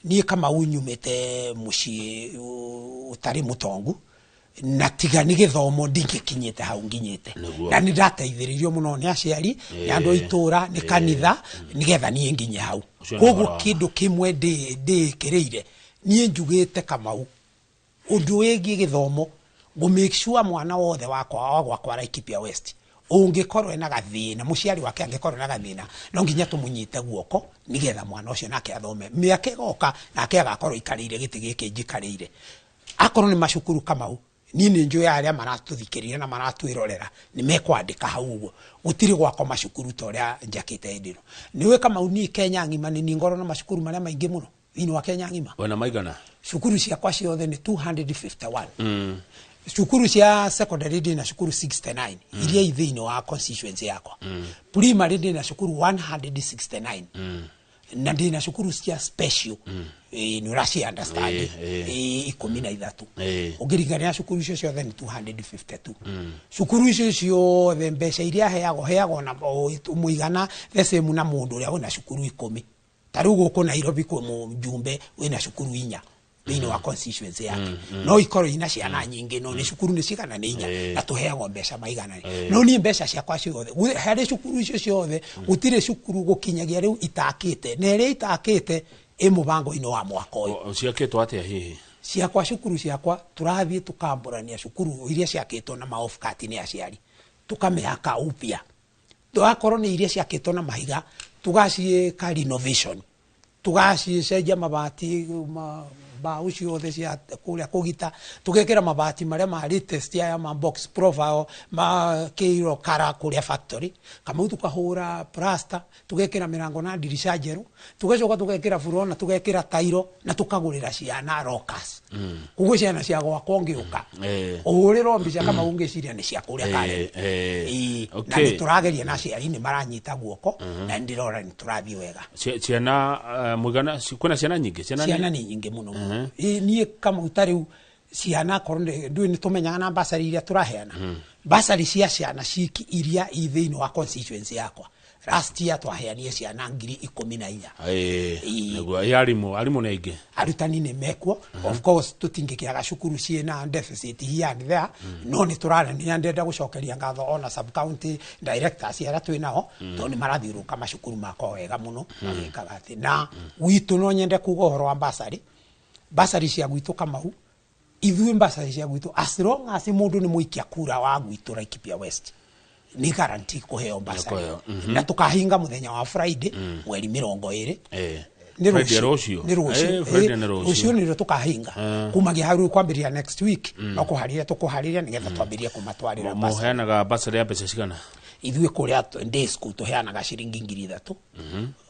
Niĩ Kamau nyumĩte mũciĩ ũtarĩ mũtongu, na tiga nĩ gĩthomo ndingĩkinyĩte hau nginyĩte. Na nĩ ndateithĩrĩirio mũno nĩ aciari, nĩ andũ a itũra, nĩ kanitha, nĩgetha niĩ nginye hau. Ũcio nĩ Koguo ũhoro wa- kĩndũ kĩmwe ndĩĩkĩrĩire niĩ njugĩte, Kamau, ũndũ wĩgiĩ gĩthomo, ngũ make sure mwana wothe wakwa wa gwakwa Laikipia West ũngĩkorwo ena gathĩna, mũciari wake angĩkorwo ena gathĩna, no nginya tũmũnyite guoko nĩgetha mwana ũcio nake athome. Mĩaka ĩgoka nake agakorwo ikarĩire gĩtĩ gĩkĩ njikarĩire. Akorwo nĩ macukuru, Kamau, niĩ nĩ njũĩ arĩa maratũthikĩrĩria na maratwĩrorera nĩ mekwandĩka hau ũguo, gũtirĩ gwakwa macukuru ta ũrĩa njakĩte hĩndĩ ĩno. Nĩũĩ Kamau, niĩ Kenya ng'ima nĩ niĩ ngorwo na macukuru marĩa maingĩ mũno thĩinĩ wa Kenya ng'ima. Wena maigana? Cukuru ciakwa ciothe nĩ 251. Cukuru cia secondary ndĩ na cukuru 69 iria i thĩinĩ wa constituency yakwa. Primary ndĩ na cukuru 169, na ndĩ na cukuru cia special, nĩ ũraci understand, 13. Ũngĩringania cukuru icio ciothe nĩ 252. Cukuru icio ciothe mbeca iria heagwo, heagwo na mũigana the same na mũndũ ũrĩa wĩna cukuru 10. Ta rĩu gũkũ Nairobi kwĩ mũjumbe wĩna cukuru inya thĩinĩ wa constituency yake, no ikorwo ina ciana nyingĩ, no nĩ cukuru nĩ cigana? Nĩ inya. Na tũheagwo mbeca maigana. No niĩ mbeca ciakwa ciothe harĩ cukuru icio ciothe, gũtirĩ cukuru gũkinyagia rĩu itakĩte, na ĩrĩa itakĩte ĩ mũbango-inĩ wa mwaka ũyũ. Ciakĩtwo atĩa hihi? Ciakwa, cukuru ciakwa tũrathiĩ tũkambũrania cukuru iria ciakĩtwo na maofkati nĩ aciari, tũkamĩaka upya. Twakorwo nĩ iria ciakĩtwo na mahiga, tũgaciĩka renovation, tũgacicenjia mabati ma Mbaũ ciothe cia kũrĩa kũgita, tũgekĩra mabati marĩa ma latest aya ma box profile ma kĩro kara kũrĩa factory. Kamau tũkahũra plaster, tũgekĩra mĩrango na ndirica njerũ, tũgacoka tũgekĩra furona, tũgekĩra tairo na tũkagũrĩra ciana lockers. Koguo ciana cia gwakwa ũngĩũka ũhũrĩrwo mbica kama ũngĩciria nĩ cia kũrĩa Karen. Ĩĩ, na nĩ tũrageria na aciari nĩ maranyita guoko na nĩ ndĩrona nĩ tũrathiĩ wega. Ciana mũigana kwĩna ciana nyingĩ ciana Ciana nĩ nyingĩ mũno mũno. Ĩĩ, niĩ Kamau ta rĩu ciana korwo ndũĩ nĩ tũmenyaga na basarĩ iria tũraheana, basarĩ cia ciana ciki iria i thĩinĩ wa constituency yakwa, last year twaheanire ciana 14,000. Ĩĩ. Nĩguo. Ĩ arimũ nĩ aingĩ? Arutani nĩ mekuo. Of course tũtingĩkĩaga cukuru ciĩna deficit here and there, no nĩ tũrarania. Ndenda gũcokeria ngatho ona sub county directors arĩa twĩ nao, tondũ nĩ marathiũrũrũka macukuru makwa wega mũno magĩkaga atĩ na gwitũ. No nyende kuga ũhoro wa basarĩ, basarĩ cia gwitũ Kamau. Ithuĩ basarĩ cia gwitũ, as long as mũndũ nĩ mũikia kura wa gwitũ Laikipia West, nĩ guarantee kũheo basarĩ. Kũheo, Na tũkahinga mũthenya wa Friday, mweri 20. Nĩ Friday rũciũ. Nĩ rũciũ. Friday nĩ rũciũ. Rũciũ nĩrĩo tũkahinga. Kumagia hau rĩu kwambĩrĩria next week no kũharĩria tũkũharĩria nĩgetha twambĩrĩrie kũmatwarĩra basarĩ. Mũheanaga basarĩ ya mbeca cigana? Ithuĩ kũrĩa day school tũheanaga ciringi 3,000,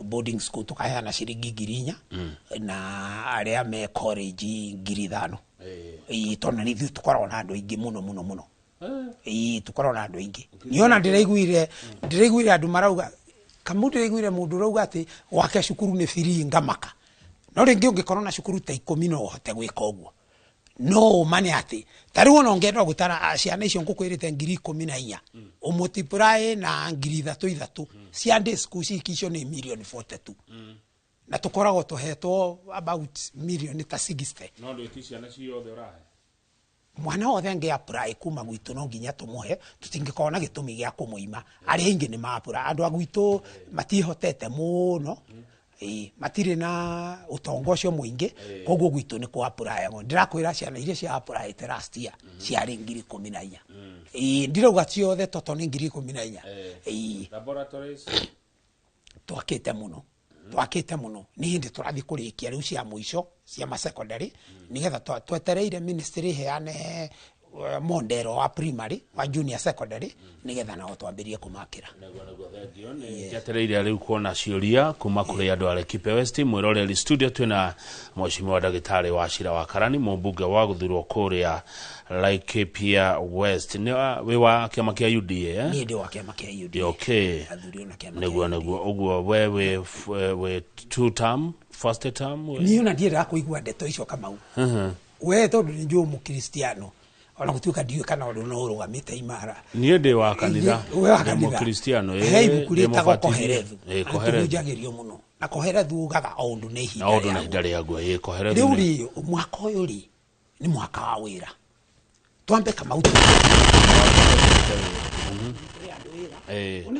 boarding school tũkaheana ciringi 4,000, na arĩa me college 5,000. Ĩĩ, tondũ nĩ ithuĩ tũkoragwo na andũ aingĩ mũno mũno mũno. Ĩĩ, tũkoragwo na andũ aingĩ. Niona ndĩraiguire andũ marauga Kamau, ndĩraiguire mũndũ ũrauga atĩ gwake cukuru nĩ free. Ngamaka no rĩngĩ ũngĩkorwo na cukuru ta 10 no ũhote gwĩka ũguo, no ũma nĩ atĩ ta rĩu ona ũngĩenda gũtara ciana icio ngũkwĩrĩte 14,000, ũmultiply na 3,000 ithatũ cia day school ciki, icio nĩ mirioni 42, na tũkoragwo tũhetwo about mirioni ta 60. No ndwĩti ciana ciothe ũrahe? Mwana wothe angĩ apply kuma gwitũ no nginya tũmũhe, tũtingĩkorwo na gĩtũmi gĩa kũmũima. Arĩa aingĩ nĩ ma apply. Andũ a gwitũ matihotete mũno. Ĩĩ, matirĩ na ũtonga ũcio mũingĩ, koguo gwitũ nĩ kũ apply. Ndĩrakwĩra ciana iria cia apply last year ciarĩ 14,000. Ĩĩ, ndirauga ciothe toto nĩ 14,000. Ĩĩ. Laboratories? Twakĩte mũno, twakĩte mũno. Nĩ hĩndĩ tũrathiĩ kũrĩkia rĩu cia mũico cia masecondary, nĩgetha twetereire ministry ĩheane model wa primary wa junior secondary, nĩgetha nao twambĩrie kũmakĩra. Nĩguo, thengio. Nĩ njetereire rĩu kuona ciũria kuma kũrĩ andũ a Laikipia West. Mwĩroreri, studio twĩna mheshimiwa ndagĩtarĩ wa Cira wa Karani, mũmbunge wa gũthurwo kũrĩa Laikipia West. Nĩ wĩ wa kĩama kĩa UDA, eh? Niĩ ndĩ wa kĩama kĩa UDA. Athurirwo na kĩama kĩa Nĩguo. UDA. Nĩguo ũguo we wĩ two term, first term Niĩ ona ndiendaga kũigua ndeto icio Kamau we, tondũ nĩ njũĩ mũkristiano, ona gũtuĩka ndiũĩ kana ũndũ no ũrũgamĩte imara. Niĩ ndĩ wa kanitha. We wa Ndĩ kanitha. mũkristiano, He ibuku ndĩ rĩtagwo mũbatithie. Koherethu. Ĩ, Koherethu. Tũhunjagĩrio mũno na Koherethu ugaga o ũndũ nĩ ihinda Na ũndũ na rĩaguo. ihinda rĩaguo. Ĩ, Koherethu. Rĩu rĩ, mwaka ũyũ rĩ nĩ mwaka wa wĩra, twambe Kamau nĩ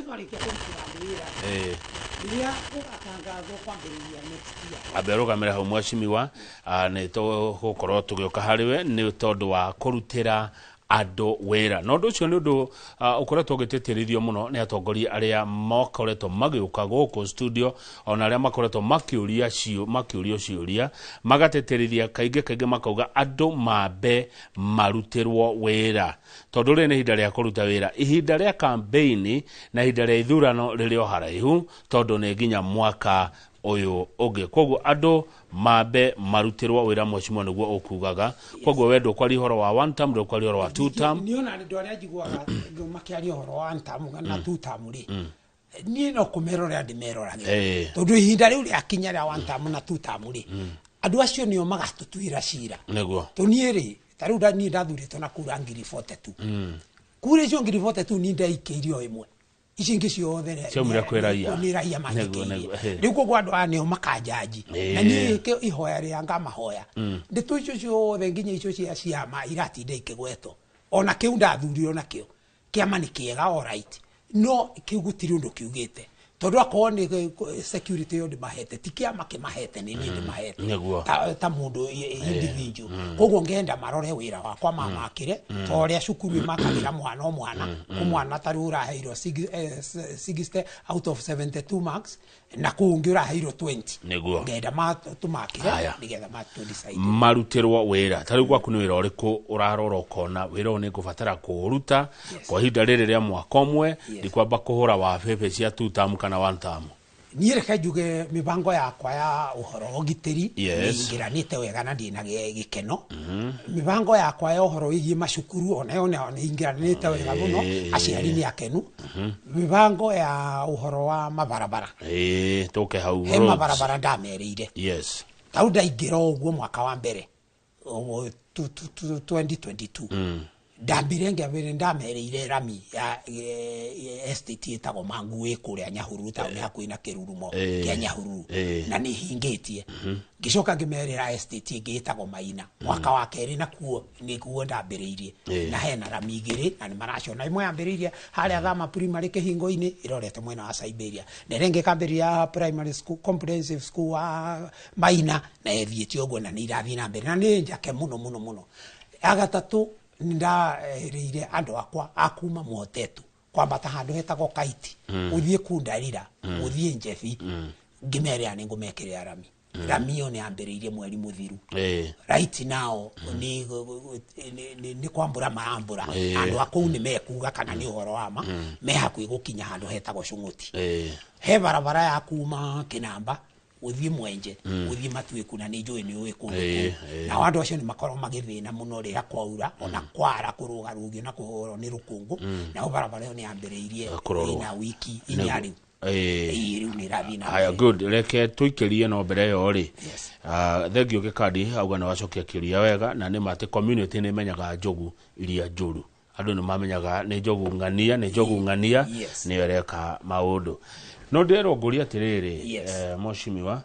twarĩkia kũrutĩra andũ wĩra rĩrĩa gũgatangathwo kwambĩrĩria next year. Ambe rũgamĩre hau mheshimiwa, nĩ tũgũkorwo tũgĩũka harĩ we nĩ tondũ wa kũrutĩra andũ wĩra, na ũndũ ũcio nĩ ũndũ ũkoretwo ũgĩtĩtĩrithio mũno nĩ atongoria arĩa makoretwo magĩũka gũkũ studio, ona arĩa makoretwo makĩũrio ciũria, magatĩtĩrithia kaingĩ kaingĩ, makauga andũ mambe marutĩrwo wĩra, tondũ rĩrĩ nĩ ihinda rĩa kũruta wĩra. Ihinda rĩa kambeini na ihinda rĩa ithurano rĩrĩ o haraihu, tondũ nĩ nginya mwaka ũyũ ũngĩ. Koguo andũ mambe marutĩrwo wĩra, mheshimiwa, nĩguo ũkugaga. Koguo we ndũkwaria ũhoro wa one term, ndũkwaria ũhoro wa two term. Niĩ ona andũ arĩa njiguaga andũ makĩaria ũhoro wa one term na two term rĩ, niĩ no kũmerorera ndĩmeroragĩra, tondũ ihinda rĩu rĩakinya rĩa one term na two term rĩ, andũ acio nĩo magatũtuĩra cira. Tondũ niĩ rĩ, ta rĩu niĩ ndathurĩtwo na kura 42,000. Kura icio 42,000 niĩ ndaikĩirio ĩmwe, ici ingĩ ciothe Ciaumire kwĩ raia. Nĩ raia Nĩguo, manjikĩirie. Nĩguo. Rĩu koguo andũ aya nĩo makanjanji na niĩ ihoya rĩa ngamahoya ndeto icio ciothe, nginya icio cia ciama iratinda ikĩgwetwo, ona kĩu ndathurirwo nakĩo kĩama nĩ kĩega, alright, no kĩu gũtirĩ ũndũ kiugĩte. Tondu akorwo ni security yo ndimahete, ti kiama kimahete, ni niĩ ndimahete. Ta mundu individual. Koguo ngenda marore wira wakwa mamakire ta ũrĩa cukuru ĩmakagĩra mwana o mwana ku mwana, ta rĩu ũraheirwo 60 out of 72 marks na kũu ũngĩ ũraheirwo 20. Ngenda tũmakĩre nĩgetha matu decide. Marutirwo wĩra. Ta rĩu gwaku nĩ wĩra ũrĩkũ ũrarora ũkona wĩra ũyũ nĩ ngũbatara kũũruta kwa ihinda rĩrĩ rĩa mwaka ũmwe, ndikwamba kũhũra wa bebe cia two term kana one term? Niĩ reke njuge mĩbango yakwa ya ũhoro wa ũgitĩri nĩ ingĩranĩte wega na ndĩna gĩkeno. Mĩbango yakwa ya ũhoro wĩgiĩ macukuru onayo nĩ ingĩranĩte wega mũno, aciari nĩ akenu. Mĩbango ya ũhoro wa mabarabara, Ĩĩ, tũke hau, he roads. Mabarabara ndamerĩire, tau ndaingĩra o ũguo mwaka wa mbere ũguo 2022, ndambire ngĩambĩrĩria ndamerĩire rami ya estate ĩtagwo Mangu ĩ kũrĩa Nyahururu taũni hakuhĩ na kĩrurumo kĩa Nyahururu, na nĩ hingĩtie. Ngĩcoka ngĩmerĩra estate ĩngĩ ĩtagwo Maina mwaka wa kerĩ, nakuo nĩkuo ndambĩrĩirie, na hena rami igĩrĩ na nĩ maracona. Ĩmwe yambĩrĩirie harĩa Thama Primary kĩhingo-inĩ ĩrorete mwena wa Siberia, na ĩrĩa ĩngĩ ĩkambĩrĩria primary school, comprehensive school wa Maina, na ĩthiĩte ũguo na nĩ irathiĩ na mbere na nĩ njake mũno mũno mũno. Ya gatatũ, nĩ ndarĩire andũ akwa a kuma Mwotetu kwambata handũ hetagwo Kaiti, ũthiĩ Kundarira, ũthiĩ Njebi, ngĩmerĩra nĩ ngũmekĩrĩra rami. Rami ĩyo nĩ yambĩrĩirie mweri mũthiru. Right now nĩ kwambũra marambũra. Andũ a kũu nĩ mekuga kana nĩ ũhoro wa ma, me hakuhĩ gũkinya handũ hetagwo Cũng'ũti. He barabara ya kuma Kĩnamba gũthiĩ Mwenje, gũthiĩ Matuĩku, na nĩ njũĩ nĩ ũĩ kũndũ kũu. Nao andũ acio nĩ makoragwo magĩthĩna mũno rĩrĩa kwaura ona kwara, kũrũgarũgio na kũhũrwo nĩ rũkũngũ. Nao barabara ĩyo nĩ yambĩrĩirie Kũrorwo. ĩna wiki 4 rĩu. Ĩĩ, rĩu nĩ ĩrathiĩ na Haya, mbere. good. Reke tũikĩrie no mbere ĩyo rĩ. Thengio Gĩkandi auga nĩ wacokia kĩũria wega, na nĩ ma atĩ community nĩ ĩmenyaga njogu iria njũru. Andũ nĩ mamenyaga nĩ njogu ng'ania, nĩ njogu ng'ania nĩyo ĩreka maũndũ. No ndĩrerwo ngũria atĩrĩrĩ, mheshimiwa,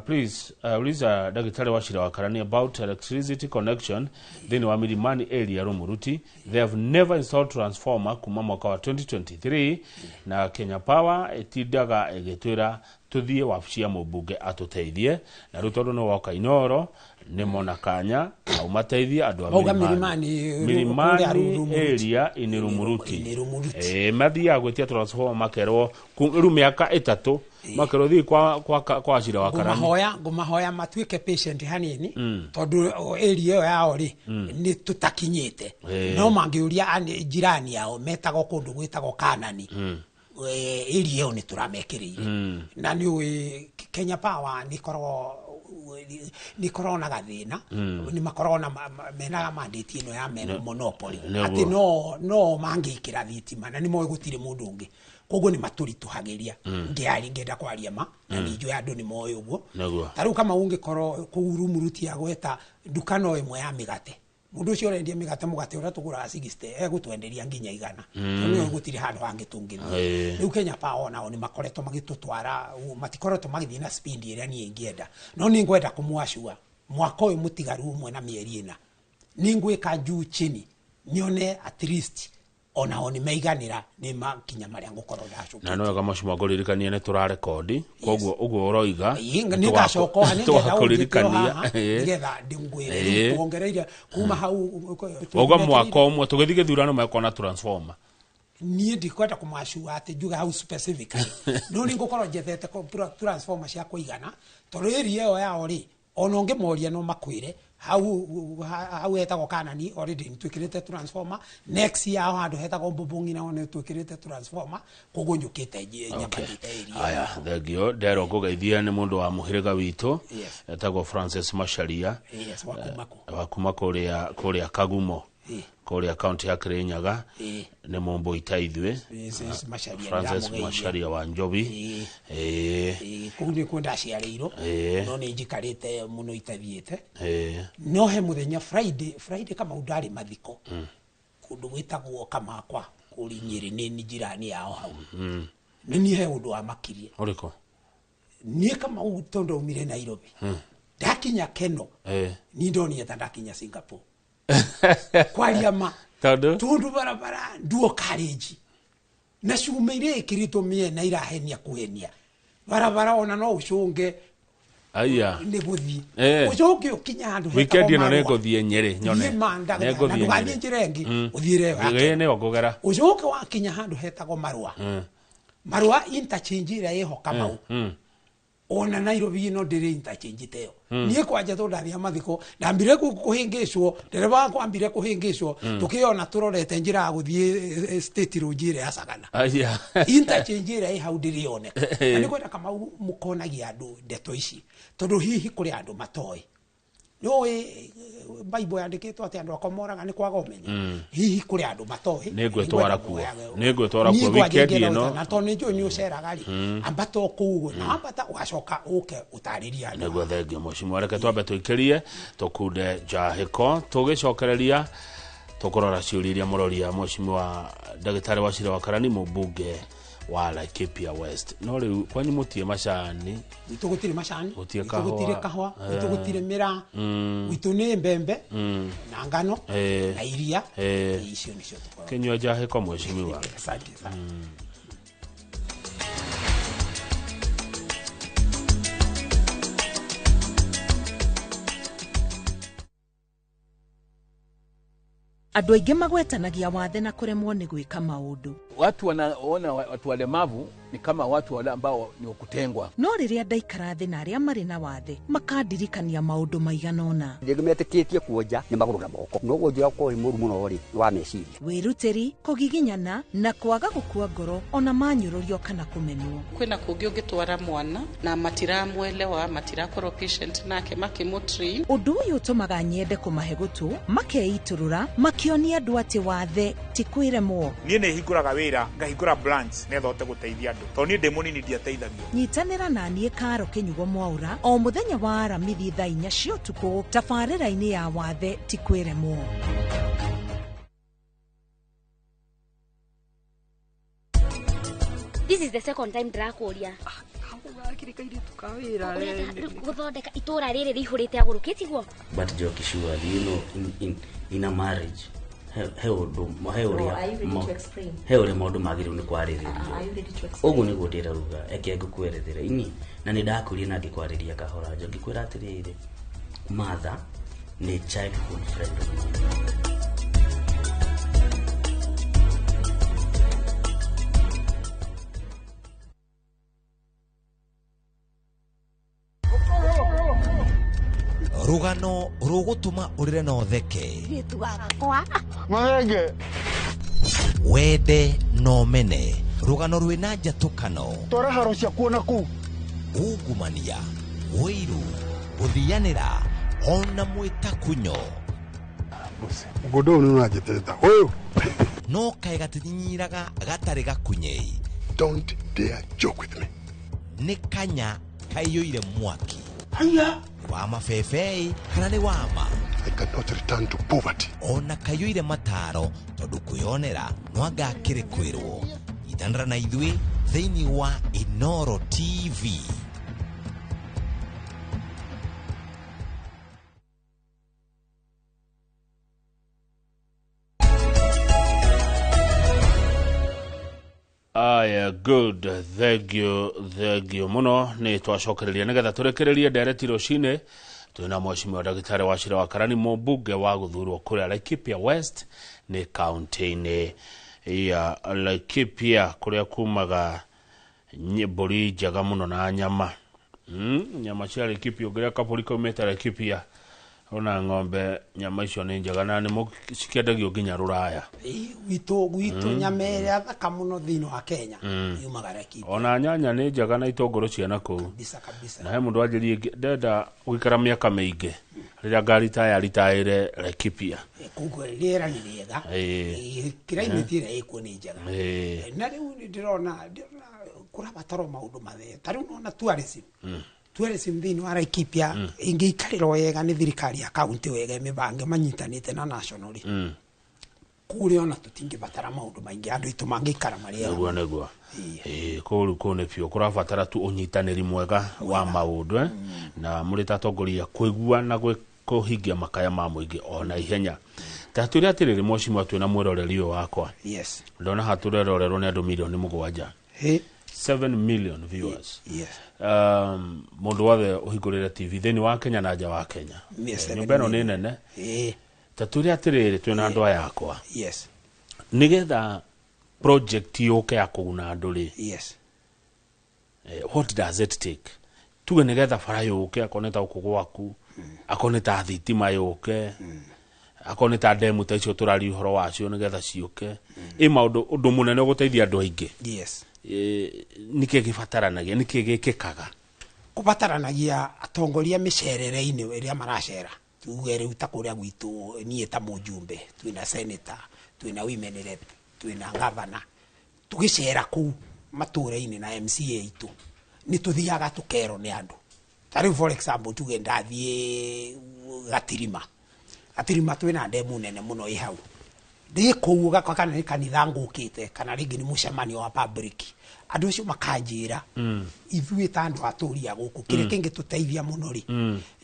please uliza Ndagĩtarĩ Wachira wa Karani about electricity connection thĩinĩ wa Milimani area Rumuruti. They have never installed transformer kuma mwaka wa 2023, na Kenya Power ĩtindaga ĩgĩtwĩra tũthiĩ wabici ya mũmbunge atũteithie, na rĩu tondũ nĩ woka Inoro nĩ mona kanya aumateithie andũ a Mauga Milimani. Milimani, kũrĩa Milimani Rumuruti. area in Rumuruti. Inĩ Rumuruti. Mathiaga gwĩtia transformer makerwo rĩu mĩaka 3, makerwo thiĩ kwa Wachira wa Karani. Ngũmahoya matuĩke patient hanini, tondũ area ĩyo yao rĩ nĩ tũtakinyĩte. No mangĩũria jirani yao metagwo kũndũ gwĩtagwo Kanani, area ĩyo nĩ tũramekĩrĩire. Na nĩ ũĩ Kenya Power nĩ ĩkoragwo na gathĩna, nĩ makoragwo na menaga mandate ĩno ya monopoly, atĩ no mangĩkĩra thitima na nĩ moĩ gũtirĩ mũndũ ũngĩ, koguo nĩ matũritũhagĩria. Ngĩari ngĩenda kwaria ma na nĩ njũĩ andũ nĩ moĩ ũguo. Ta rĩu kama ũngĩkorwo kũu Rumuruti agweta nduka no ĩmwe ya mĩgate, mũndũ ũcio ũrendia mĩgate, mũgate ũrĩa tũgũraga 60 egũtwenderia nginya 100, tondũ nĩoĩ gũtirĩ handũ hangĩ tũngĩthiĩ. Rĩu Kenya Power nao nĩ makoretwo magĩtũtwara, matikoretwo magĩthiĩ na speed ĩrĩa niĩ ingĩenda, no nĩ ngwenda kũmwacua mwaka ũyũ mũtigaru ũmwe na mĩeri 4 nĩ ngwĩka juu chini nyone at least onao nĩ maiganĩra nĩ makinya marĩa ngũkorwo ndacũkĩte. Na no wega mheshimiwa ngũririkanie nĩ tũrarekondi, koguo ũguo ũroiga Nĩ ngacoka nĩ ngenda ũnjĩtĩro tũgakũririkania. Haha nĩgetha ndĩngwĩre rĩu tuongereire kuma hau. Ũguo mwaka ũmwe tũgĩthiĩ gĩthurano mekona transformer. Niĩ ndikwenda kũmacua atĩ njuge hau specifically, no nĩ ngũkorwo njethete transformer cia kũigana, tondũ area ĩyo yao rĩ, ona ũngĩmoria no makwĩre hau hetagwo Kanani already nĩ twĩkĩrĩte transformer. Next yao handũ hetagwo Mbũmbũng'i nao nĩ twĩkĩrĩte transformer, koguo njũkĩte nyambatĩte area. Aya, thengio. Nderwo ngũgeithia nĩ mũndũ wa mũhĩrĩga witũ etagwo Francis Macharia. Yes, wa kuma kũ? Wa kuma kũrĩa Kagumo, kũrĩa kaunti ya Kirinyaga. Nĩ mũmbũi ta ithuĩ. Yes, Macharia. Francis Ndamũgeithia. Macharia wa Njobi. Kũu nĩkuo ndaciarĩirwo, no nĩ njikarĩte mũno itathiĩte. No he mũthenya Friday Kamau ndarĩ mathiko kũndũ gwĩtagwo Kamakwa kũrĩ Nyĩrĩ, nĩ njirani yao hau. Nĩ niĩ he ũndũ wamakirie. Ũrĩkũ? Niĩ Kamau tondũ ndaumire Nairobi, ndakinya Keno, niĩ ndonire ta ndakinya Singapore, kwaria ma. Tondũ? Tundu barabara nduo carriage. Na cuma iria ĩkĩrĩtwo mĩena irahenia kũhenia barabara ona no ũcũnge. Aya. Nĩ gũthiĩ. Ũcoke ũkinye handũ weekend ĩno nĩ ngũthiĩ Nyĩrĩ nyone. Nĩ ngũthiĩ njĩra ĩngĩ ũthiĩre yake. Nĩyo ngũgera. Ũcoke wakinya handũ hetagwo Marũa. Marũa interchange ĩrĩa ĩho Kamau. Ona Nairobi ĩno ndĩrĩ interchange ta ĩyo. Niĩ kwanja tondũ ndathiĩ mathiko ndambire kũhĩngĩcwo, ndereba wakwa ambire kũhĩngĩcwo, tũkĩona tũrorete njĩra ya gũthiĩ State Road ĩrĩa ya Sagana. Interchange ĩrĩa ĩ hau ndĩrĩoneka. Na nĩ kwenda Kamau mũkonagia andũ ndeto ici tondũ hihi kũrĩ andũ matoĩ. Nĩũĩ Bible yandĩkĩtwo atĩ andũ akwa moraga nĩ kwaga ũmenyo. Hihi kũrĩ andũ matoĩ. Nĩngwĩtwara kuo. Nĩngwĩtwara kuo weekend ĩno. Na tondũ nĩnjũĩ nĩ ũceraga rĩ, ambata o kũu ũguo. Na wambata ũgacoka ũke ũtarĩrie andũ. Nĩguo thengio mheshimiwa, reke twambe tũikĩrie tũkunde njahĩko tũgĩcokereria tũkũrora ciũria iria mũroria mheshimiwa ndagĩtarĩ Wachira wa Karani mũmbunge wa Laikipia West. No rĩu kwanyu mũtie macani? Gwitũ gũtirĩ macani, gwitũ gũtirĩ kahũa, gwitũ gũtirĩ mĩraa, gwitũ nĩ mbembe na ngano na iria. Icio nĩcio tũkoragwo. Kĩnyua njahĩko mheshimiwa. Asante sana. Andũ aingĩ magwetanagia wathe na kũremwo nĩ gwĩka maũndũ. Watu wanaona watu walemavu ni kama watu wale ambao ni kutengwa. No rĩrĩa ndaikara thĩ na arĩa marĩ na wathe makandirikania maũndũ maigana ũna. Rĩngĩ metĩkĩtie kuonja nĩ magũrũ na moko. No wonja ũkorwo wĩ mũru mũno rĩ, nĩ wa meciria. Wĩrutĩri, kũgiginyana na kwaga gũkua ngoro ona manyũrũrio kana kũmenwo. Kwĩna kũngĩ ũngĩtwara mwana na matiramwelewa, matirakorwo patient nake makĩmũtrain. Ũndũ ũyũ ũtũmaga nyende kũmahe gũtũ, makeitũrũra, makĩonia andũ atĩ wathe ti kwĩremwo. Niĩ nĩ hingũraga wĩra, ngahingũra branch nĩgetha hote gũteithia andũ. Tondũ niĩ ndĩ mũnini ndiateithagio. Nyitanĩra na niĩ Karo Kĩnyugo Mwaũra o mũthenya wa Aramithi thaa 4 cia ũtukũ tabarĩra-inĩ ya wathe ti kwĩremwo. This is the second time ndĩrakũria. Gũthondeka itũra rĩrĩ rĩihũrĩte agũrũki tiguo? But Joki, surely, you know, in a marriage, he ũndũ he ũrĩa maũndũ magĩrĩirwo nĩ kwarĩrĩrio. Ũguo nĩguo ndĩrauga, eke ngũkwerethera ini na nĩ ndakũria na ngĩkwarĩria kahora Njoki ngĩkwĩra atĩrĩrĩ, mother nĩ childhood friend of mine. Rũgano rũgũtũma ũrĩre na ũtheke. Wende na ũmene. Rũgano rwĩna njatũkano. Twara haro ciakuo na kũu. Ungumania, ũiru, gũthianĩra ona mwĩtakunyo. Mũgũnda ũyũ nĩ ũranjĩtĩrĩta. Ũyũ. No kaĩ gatinyinyiraga gatarĩ gakunyei. Don't dare joke with me. Nĩ kanya kaiyũire mwaki. Haya. Wa mabebei kana nĩ wama. I cannot return to poverty. Ona kaiyũire mataro tondũ kwĩyonera no anga akĩrĩ kwĩrwo. Nyitanĩra na ithuĩ thĩinĩ wa Inoro TV. Aya, good, thank you, thank you muno. Nĩ twacokereria nĩgetha tũrekererie ndereti rũcinĩ. Twĩna mheshimiwa ndagĩtarĩ Wachira wa Karani mũmbunge wa gũthurwo kũrĩa Laikipia West nĩ kaunti-inĩ ya Laikipia kũrĩa kumaga mbũri njega mũno na nyama. Nyama cia Laikipia ũngĩrĩa kabũri kaumĩte Laikipia ona ng'ombe nyama icio nĩ njega na nĩ cikĩendagio nginya rũraya. Gwitũ nyama ĩrĩa thaka mũno thĩinĩ wa Kenya yumaga Laikipia. Ona nyanya nĩ njega na itũngũrũ cia nakũu. Kabisa kabisa. Na he mũndũ anjĩrie ndenda gũikara mĩaka mĩingĩ rĩrĩa ngaritaya ritaĩre Laikipia. Koguo rĩera nĩ rĩega. Climate ĩrĩa ĩkuo nĩ njega. Na rĩu ndĩrona kũrabatarwo maũndũ mathee. Ta rĩu nona tourism. Tourism thĩinĩ wa Laikipia ĩngĩikarĩrwo wega nĩ thirikari ya kaunti wega ĩmĩbange manyitanĩte na national rĩ. Kũrĩa ona tũtingĩbatara maũndũ maingĩ andũ aitũ mangĩikara marĩ ega. Nĩguo nĩguo. Kũu kũu nĩ biũ kũrabatara tu ũnyitanĩri mwega wa maũndũ na mũrĩ ta atongoria kũigua na kũhingia makaya ma mũingĩ ona ihenya. Ta twĩre atĩrĩrĩ, mheshimiwa, twĩna mwĩroreri ũyũ wakwa. Yes. Ndona haha tũrerorerwo nĩ andũ 7 milioni. Hey. 7 million viewers. Yes. Mũndũ wothe ũhingũrĩre TV thĩinĩ wa Kenya na nja wa Kenya. Yes, 7 Nyũmba ĩno nĩ million. nene. Ta twĩre atĩrĩrĩ, twĩna andũ aya akwa, nĩgetha project yũke ya kũguna andũ rĩ, what does it take? Tuge nĩgetha bara yũke, akorwo nĩ ta gũkũ gwaku, akorwo nĩ ta thitima yũke, akorwo nĩ ta ndemu ta icio tũraria ũhoro wacio, nĩgetha ciũke, ĩ maũndũ ũndũ mũnene ũgũteithia andũ aingĩ, nĩkĩ gĩbataranagia, nĩkĩ gĩkĩkaga? Kũbataranagia atongoria mĩcerere-inĩ ĩrĩa maracera. Tuge rĩu ta kũrĩa gwitũ, niĩ ta mũjumbe, twĩna senator, twĩna women rep, twĩna governor, tũgĩcera kũu matũra-inĩ na MCA itũ, nĩ tũthiaga tũkerwo nĩ andũ. Ta rĩu, for example, tuge ndathiĩ Gatirima. Gatirima twĩna ndemu nene mũno ĩ hau. Ndĩ kũu ũgakora kana nĩ kanitha ngũkĩte, kana rĩngĩ nĩ mũcemanio wa public, andũ acio makanjĩra, ithuĩ ta andũ atũri a gũkũ, kĩrĩa kĩngĩtũteithia mũno rĩ,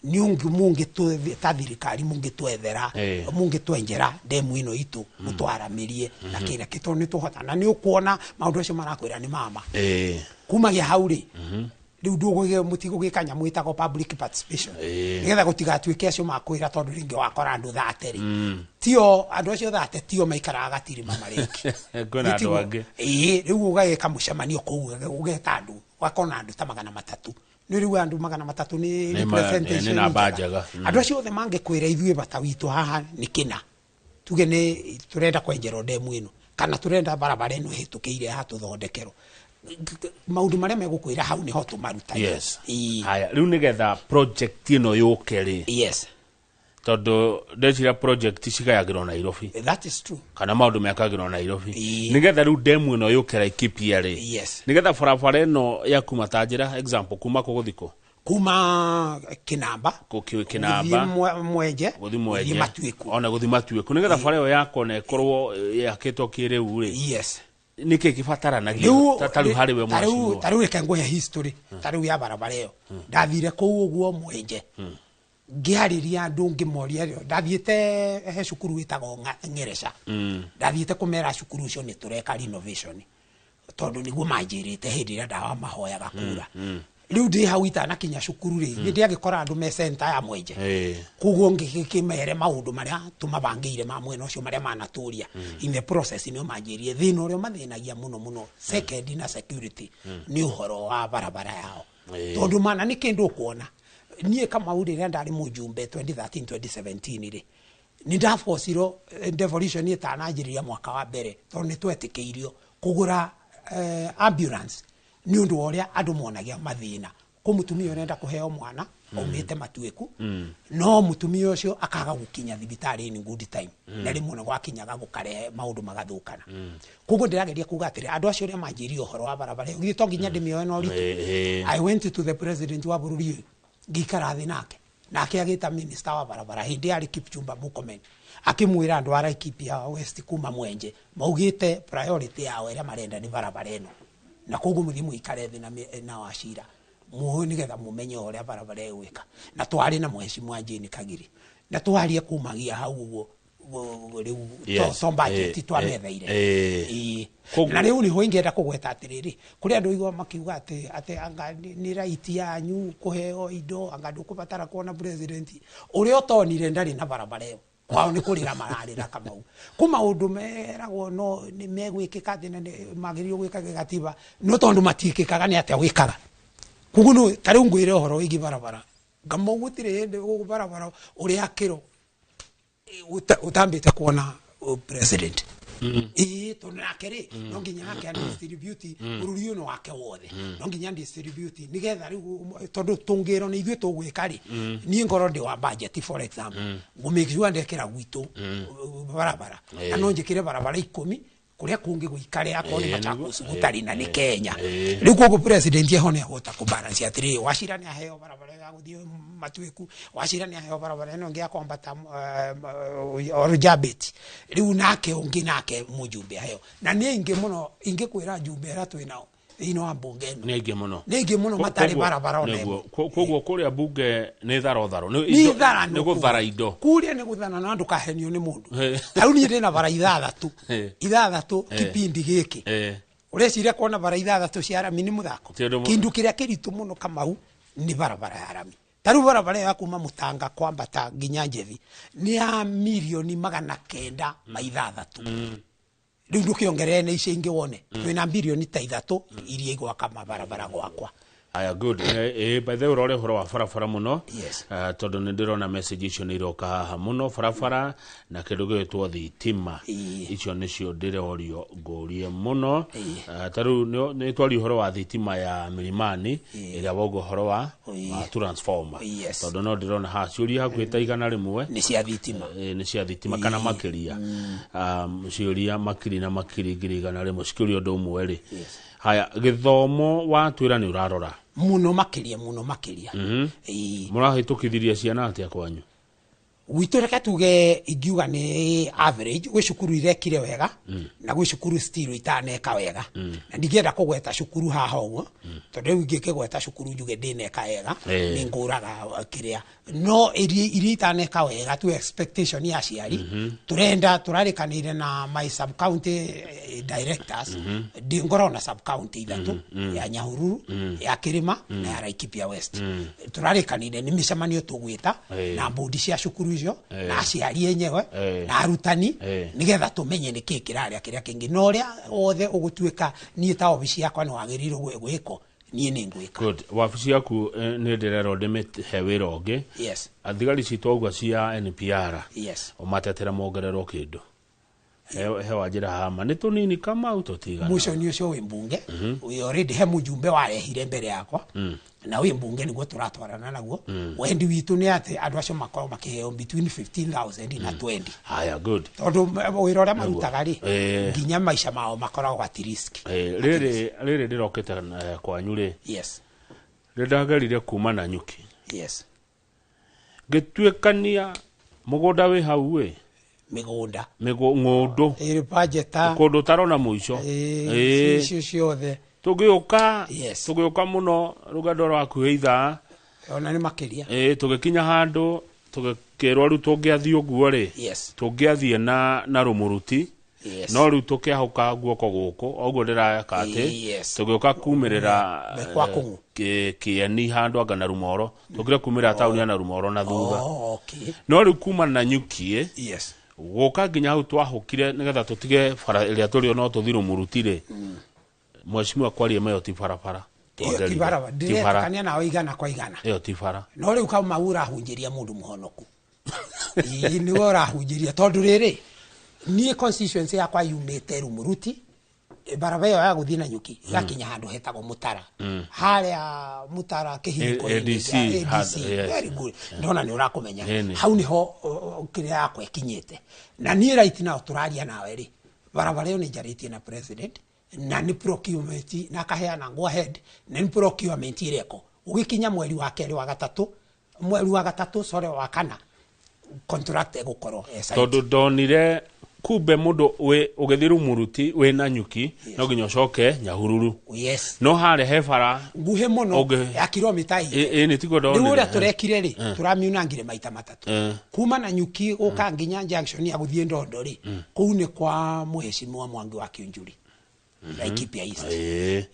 nĩ ũngĩ mũngĩ ta thirikari mũngĩtwethera, mũngĩtwenjera ndemu ĩno itũ, mũtwaramĩrie na kĩrĩa kĩ, tondũ nĩ tũhota. Na nĩ ũkuona maũndũ acio marakwĩra nĩ mama. Kumagia hau rĩ, rĩu ndũgũgĩ mũtigũgĩka nyamũ ĩtagwo public participation, nĩgetha gũtigatuĩke acio makwĩra, tondũ rĩngĩ wakora andũ 30 rĩ, tio andũ acio 30 tio maikaraga Gatirima marĩki. Kwĩna andũ angĩ. Ĩĩ, rĩu ũgagĩka mũcemanio kũu, ũgeta andũ, ũgakona andũ ta 300. Nĩ rĩu andũ 300 nĩ representation Nĩ namba njega. njega. Andũ acio othe mangĩkwĩra, ithuĩ bata witũ haha nĩ kĩna, tuge nĩ tũrenda kwenjerwo ndemu ĩno, kana tũrenda barabara ĩno ĩhĩtũkĩire haha tũthondekerwo, maũndũ marĩa megũkwĩra hau nĩho tũmarutagia. Yes. Haya, rĩu nĩgetha project ĩno yũke rĩ, tondũ ndeciria project cigayagĩrwo Nairobi, That is true. kana maũndũ mekagĩrwo Nairobi, nĩgetha rĩu ndemu ĩno yũke Laikipia rĩ, nĩgetha barabara ĩno ya kuma, ta njĩra example, kuma kũ gũthiĩ kũ? Kuma Kinamba. Kĩnamba. Gũthiĩ Mwenje. Gũthiĩ Mwenje. Gũthiĩ Matuĩku. Ona gũthiĩ Matuĩku, nĩgetha bara ĩyo yakwo na ĩkorwo yakĩtwo kĩrĩu rĩ, nĩkĩ kĩbataranagia ta rĩu harĩ we mheshimiwa? Ta rĩu reke ngũhe history ta rĩu ya barabara ĩyo. Ndathire kũu ũguo Mwenje, ngĩarĩria andũ, ngĩmoria. Ndathiĩte he cukuru wĩtagwo Ng'ereca. Ndathiĩte kũmera cukuru ũcio nĩ tũreka renovation, tondũ nĩguo manjĩrĩte hĩndĩ ĩrĩa ndawa mahoyaga kura. Rĩu ndĩ hau itanakinya cukuru rĩ, nĩ ndĩagĩkora andũ me center ya Mwenje. Koguo ngĩkĩmere maũndũ marĩa tũmabangĩire ma mwena ũcio, marĩa manatũria. In the process nĩo manjĩrie thĩna ũrĩa ũmathĩnagia mũno mũno, second na security, nĩ ũhoro wa barabara yao. Tondũ mana nĩ kĩndũ ũkuona, niĩ Kamau, rĩrĩa ndarĩ mũjumbe 2013 2017 rĩ, nĩ ndabocirwo devolution ĩtananjĩrĩria mwaka wa mbere, tondũ nĩ twetĩkĩirio kũgũra ambulance nĩ ũndũ wa ũrĩa andũ monagia mathĩna. Kũ mũtumia ũrenda kũheo mwana aumĩte Matuĩku, no mũtumia ũcio akaga gũkinya thibitarĩ in good time, na rĩmwe nĩ gwakinyaga gũkarehe maũndũ magathũkana. Koguo ndĩrageria kuga atĩrĩ, andũ acio ũrĩa manjĩrie ũhoro wa barabara ĩyo, githĩ to nginya ndĩmĩoe na ũritũ? I went to the president wa bũrũri ũyũ, ngĩikara thĩ nake, nake agĩta minister wa barabara, hĩndĩ yarĩ Kipchumba Murkomen, akĩmwĩra andũ a Laikipia West kuma Mwenje maugĩte priority yao ĩrĩa marenda nĩ barabara ĩno, na koguo mũthiĩ mũikare thĩ na Wachira mũĩ nĩgetha mũmenye ũrĩa barabara ĩgwĩka. Na twarĩ na mheshimiwa Jane Kagiri, na twarie kumagia hau ũguo rĩu to budget twametheire. Ĩĩ. Na rĩu nĩho ingĩenda kũgweta atĩrĩrĩ, kũrĩ andũ igua makiuga atĩ anga nĩ right yanyu kũheo indo, anga ndũkũbatara kuona president. Ũrĩa ũtonire ndarĩ na barabara ĩyo kwao nĩ kũrĩra mararĩra. Kamau, kũ maũndũ meragwo no nĩ megwĩkĩka atĩ na nĩ magĩrĩirwo gwĩka gĩgatiba, no tondũ matiĩkĩkaga nĩ atĩa wĩkaga? Koguo no ta rĩu ngwĩre ũhoro wĩgiĩ barabara, Kamau, gũtirĩ hĩndĩ gũkũ barabara ũrĩa kĩro ũtambĩte kuona president. Ĩĩ, tondũ nake rĩ, no nginya ake distribute bũrũri ũyũ wake wothe, no nginya distribute nĩgetha rĩu tondũ tũngĩrwo nĩ ithuĩ tũgwĩka rĩ, niĩ ngorwo ndĩ wa budget, for example, ngũ make sure ndekĩra gwitũ barabara, na no njĩkĩre barabara 10, kũrĩa kũngĩ gũikare akorwo nĩ Machakos gũtarĩ, na nĩ Kenya. Rĩu koguo president eho nĩ ahota kũbalance atĩrĩrĩ, Wachira nĩ aheo barabara ya gũthiĩ Matuĩku, Wachira nĩ aheo barabara ĩno ĩngĩ ya kwambata Orjabet, rĩu nake ũngĩ nake mũjumbe aheo, na nĩ aingĩ mũno ingĩkwĩra njumbe arĩa twĩ nao. Thĩinĩ wa mbunge ĩno. Nĩ aingĩ mũno. Nĩ aingĩ mũno matarĩ barabara ona ĩmwe. Koguo kũrĩa mbunge nĩ tharo. Nĩ thara. Nĩ gũthara indo. Kuria nĩ gũthana na ndũkahenio nĩ mũndũ. Tarĩu niĩ ndĩna bara ithathatũ, ithathatũ kipindi gĩkĩ. Ũreciria kuona bara ithathatũ cia rami nĩ mũthako? Ti ũndũ Kĩndũ kĩrĩa kĩritũ mũno, Kamau, nĩ barabara ya rami. Tarĩu barabara ĩyo ya kuma Mũtanga kwambata nginya Njethi nĩ ya 906,000,000. Rĩu ndũkĩongerere na icio ingĩ wone twĩna 3 bilioni iria igwaka mabarabara gwakwa. Aya, good. By the way, ũrore ũhoro wa barabara mũno. Yes. Tondũ nĩ ndĩrona message icio nĩ iroka haha mũno, barabara na kĩndũ gĩgwĩtwo thitima. Icio nĩcio ndĩrorio ngũrie mũno. Ta rĩu nĩ twaria ũhoro wa thitima ya Milimani ĩrĩa wauga ũhoro wa transformer. Yes. Tondũ no ndĩrona haha ciũria hakuhĩ ta 100. Nĩ cia thitima. Nĩ cia thitima kana makĩria. Ciũria makiri na makiri 100,000 cikĩũria ũndũ ũmwe rĩ. Haya, gĩthomo watwĩra nĩ ũrarora. Mũno makĩria, mũno makĩria. Mũrahĩtũkithirie ciana atĩa kwanyu? Gwitũ, reke tuge ingiuga nĩ average. Gwĩ cukuru irekire wega na gwĩ cukuru still itaneka wega, na ndingĩenda kũgweta cukuru haha ũguo, tondũ rĩu ingĩkĩgweta cukuru njuge ndĩneka wega, nĩ ngũraga kĩrĩa. No iria itaneka wega tu expectation ya aciari, tũrenda tũrarĩkanĩire na my sub county directors. Ndĩ ngoragwo na sub county ithatũ, ya Nyahururu, ya Kĩrĩma na ya Laikipia West. Tũrarĩkanĩire nĩ mĩcemanio tũgwĩta na mbũndi cia cukuru icio na aciari enyewe na arutani, nĩgetha tũmenye nĩ kĩĩ kĩrarĩa kĩrĩa kĩngĩ, na ũrĩa wothe ũgũtuĩka niĩ ta obici yakwa nĩ wagĩrĩirwo gwĩkwo, niĩ nĩ ngwĩka. Good. Wabici yaku nĩ ndĩrerwo ndĩmĩhe wĩra ũngĩ. Yes. Thigari citũ ũguo cia NPR, ũmatetera mongererwo kĩndũ. He wanjĩra hama nĩ tũnini, Kamau, tũtigana. Mũconi ũcio wĩ mbunge, wĩ already he mũjumbe warehire mbere yakwa, na wĩ mbunge nĩguo tũratwarana naguo. Wendi witũ nĩ atĩ andũ acio makorwo makĩheo between 15,000 na 20. Haya, good. Tondũ wĩra ũrĩa marutaga rĩ, nginya maica mao makoragwo at risk. Rĩrĩ ndĩrokĩte kwanyu rĩ, nĩ ndagerire kuma na nyuki, ngĩtuĩkania mũgũnda wĩ hau ĩ. Mĩgũnda. Ng'ũndũ. Ĩrĩ bajeta. Kũndũ ũtarona mũico. Icio ciothe. Tũgĩũka, tũgĩũka mũno rũgendo rwa hakuhĩ ithaa. Ona nĩ makĩria. Tũgĩkinya handũ tũgĩkĩrwo rĩu tũngĩathiĩ ũguo rĩ, tũngĩathiĩ na rũmũruti. No rĩu tũkĩahũka guoko gũkũ oguo ndĩraka atĩ, tũgĩũka kumĩrĩra Kwa Kũng'ũ. Kĩeni handũ anga na Rumoro, tũkire kumĩrĩra taũni ya na Rumoro na thutha. Oh, okay. No rĩu kuma na nyuki gũka nginya hau twahũkire nĩgetha tũtige bara ĩrĩa tũrĩ no tũthiĩ rũmũruti rĩ, mheshimiwa, kwaria ma, ĩyo ti barabara. Ĩyo ti barabara. Ti bara. Ndiretĩkania nawe igana kwa igana. Ĩyo ti bara. No rĩu Kamau ũrahunjĩria mũndũ mũhonoku. Ĩĩ, nĩwe ũrahunjĩria, tondũ rĩrĩ niĩ constituency yakwa yumĩte Rumuruti, barabara ĩyo ya gũthiĩ na nyuki ĩgakinya handũ hetagwo Mũtara, harĩa Mũtara kĩhingo-inĩ. ADC. Gĩa ADC. Yes. Very good, ndona nĩ ũrakũmenya. Ĩni. Hau nĩho kĩrĩa yakwa ĩkinyĩte, na niĩ right now tũraria nawe rĩ, barabara ĩyo nĩ njarĩtie na president na nĩ procurement na akaheana go ahead, na nĩ procurement ĩreko ũgĩkinya mweri wa kerĩ, wa gatatũ, mweri wa gatatũ, sorry, wa kana, contract ĩgũkorwo ĩ signed. Tondũ ndonire kumbe mũndũ ũgĩthiĩ rumuruti wĩna nyuki no nginya ũcoke Nyahururu. No harĩa he bara nguhĩ mũno ya kilomita igĩrĩ. Ĩ nĩ tiguo ndonire. Rĩu ũrĩa tũrekire rĩ, tũramiunangire maita matatũ, kuma na nyuki gũka nginya junction ya gũthiĩ Ndondo rĩ, kũu nĩ kwa mũheshimiwa Mwangi wa Kiunjuri, Laikipia East.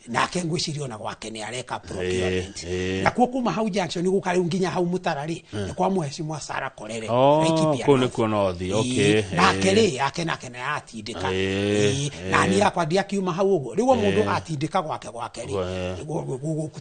Nake ngwĩciria ona gwake nĩ areka procurement. Nakuo kuma hau junction gũka rĩu nginya hau Mũtara rĩ, nĩ kwa mũheshimiwa Sara Korere, Oh, Laikipia kũu North. nĩkuo nothi, okay. Nake rĩ, yake nake nĩ aratindĩka. Na niĩ yakwa ndiakiuma hau ũguo. Rĩu o mũndũ atindĩka gwake gwake rĩ,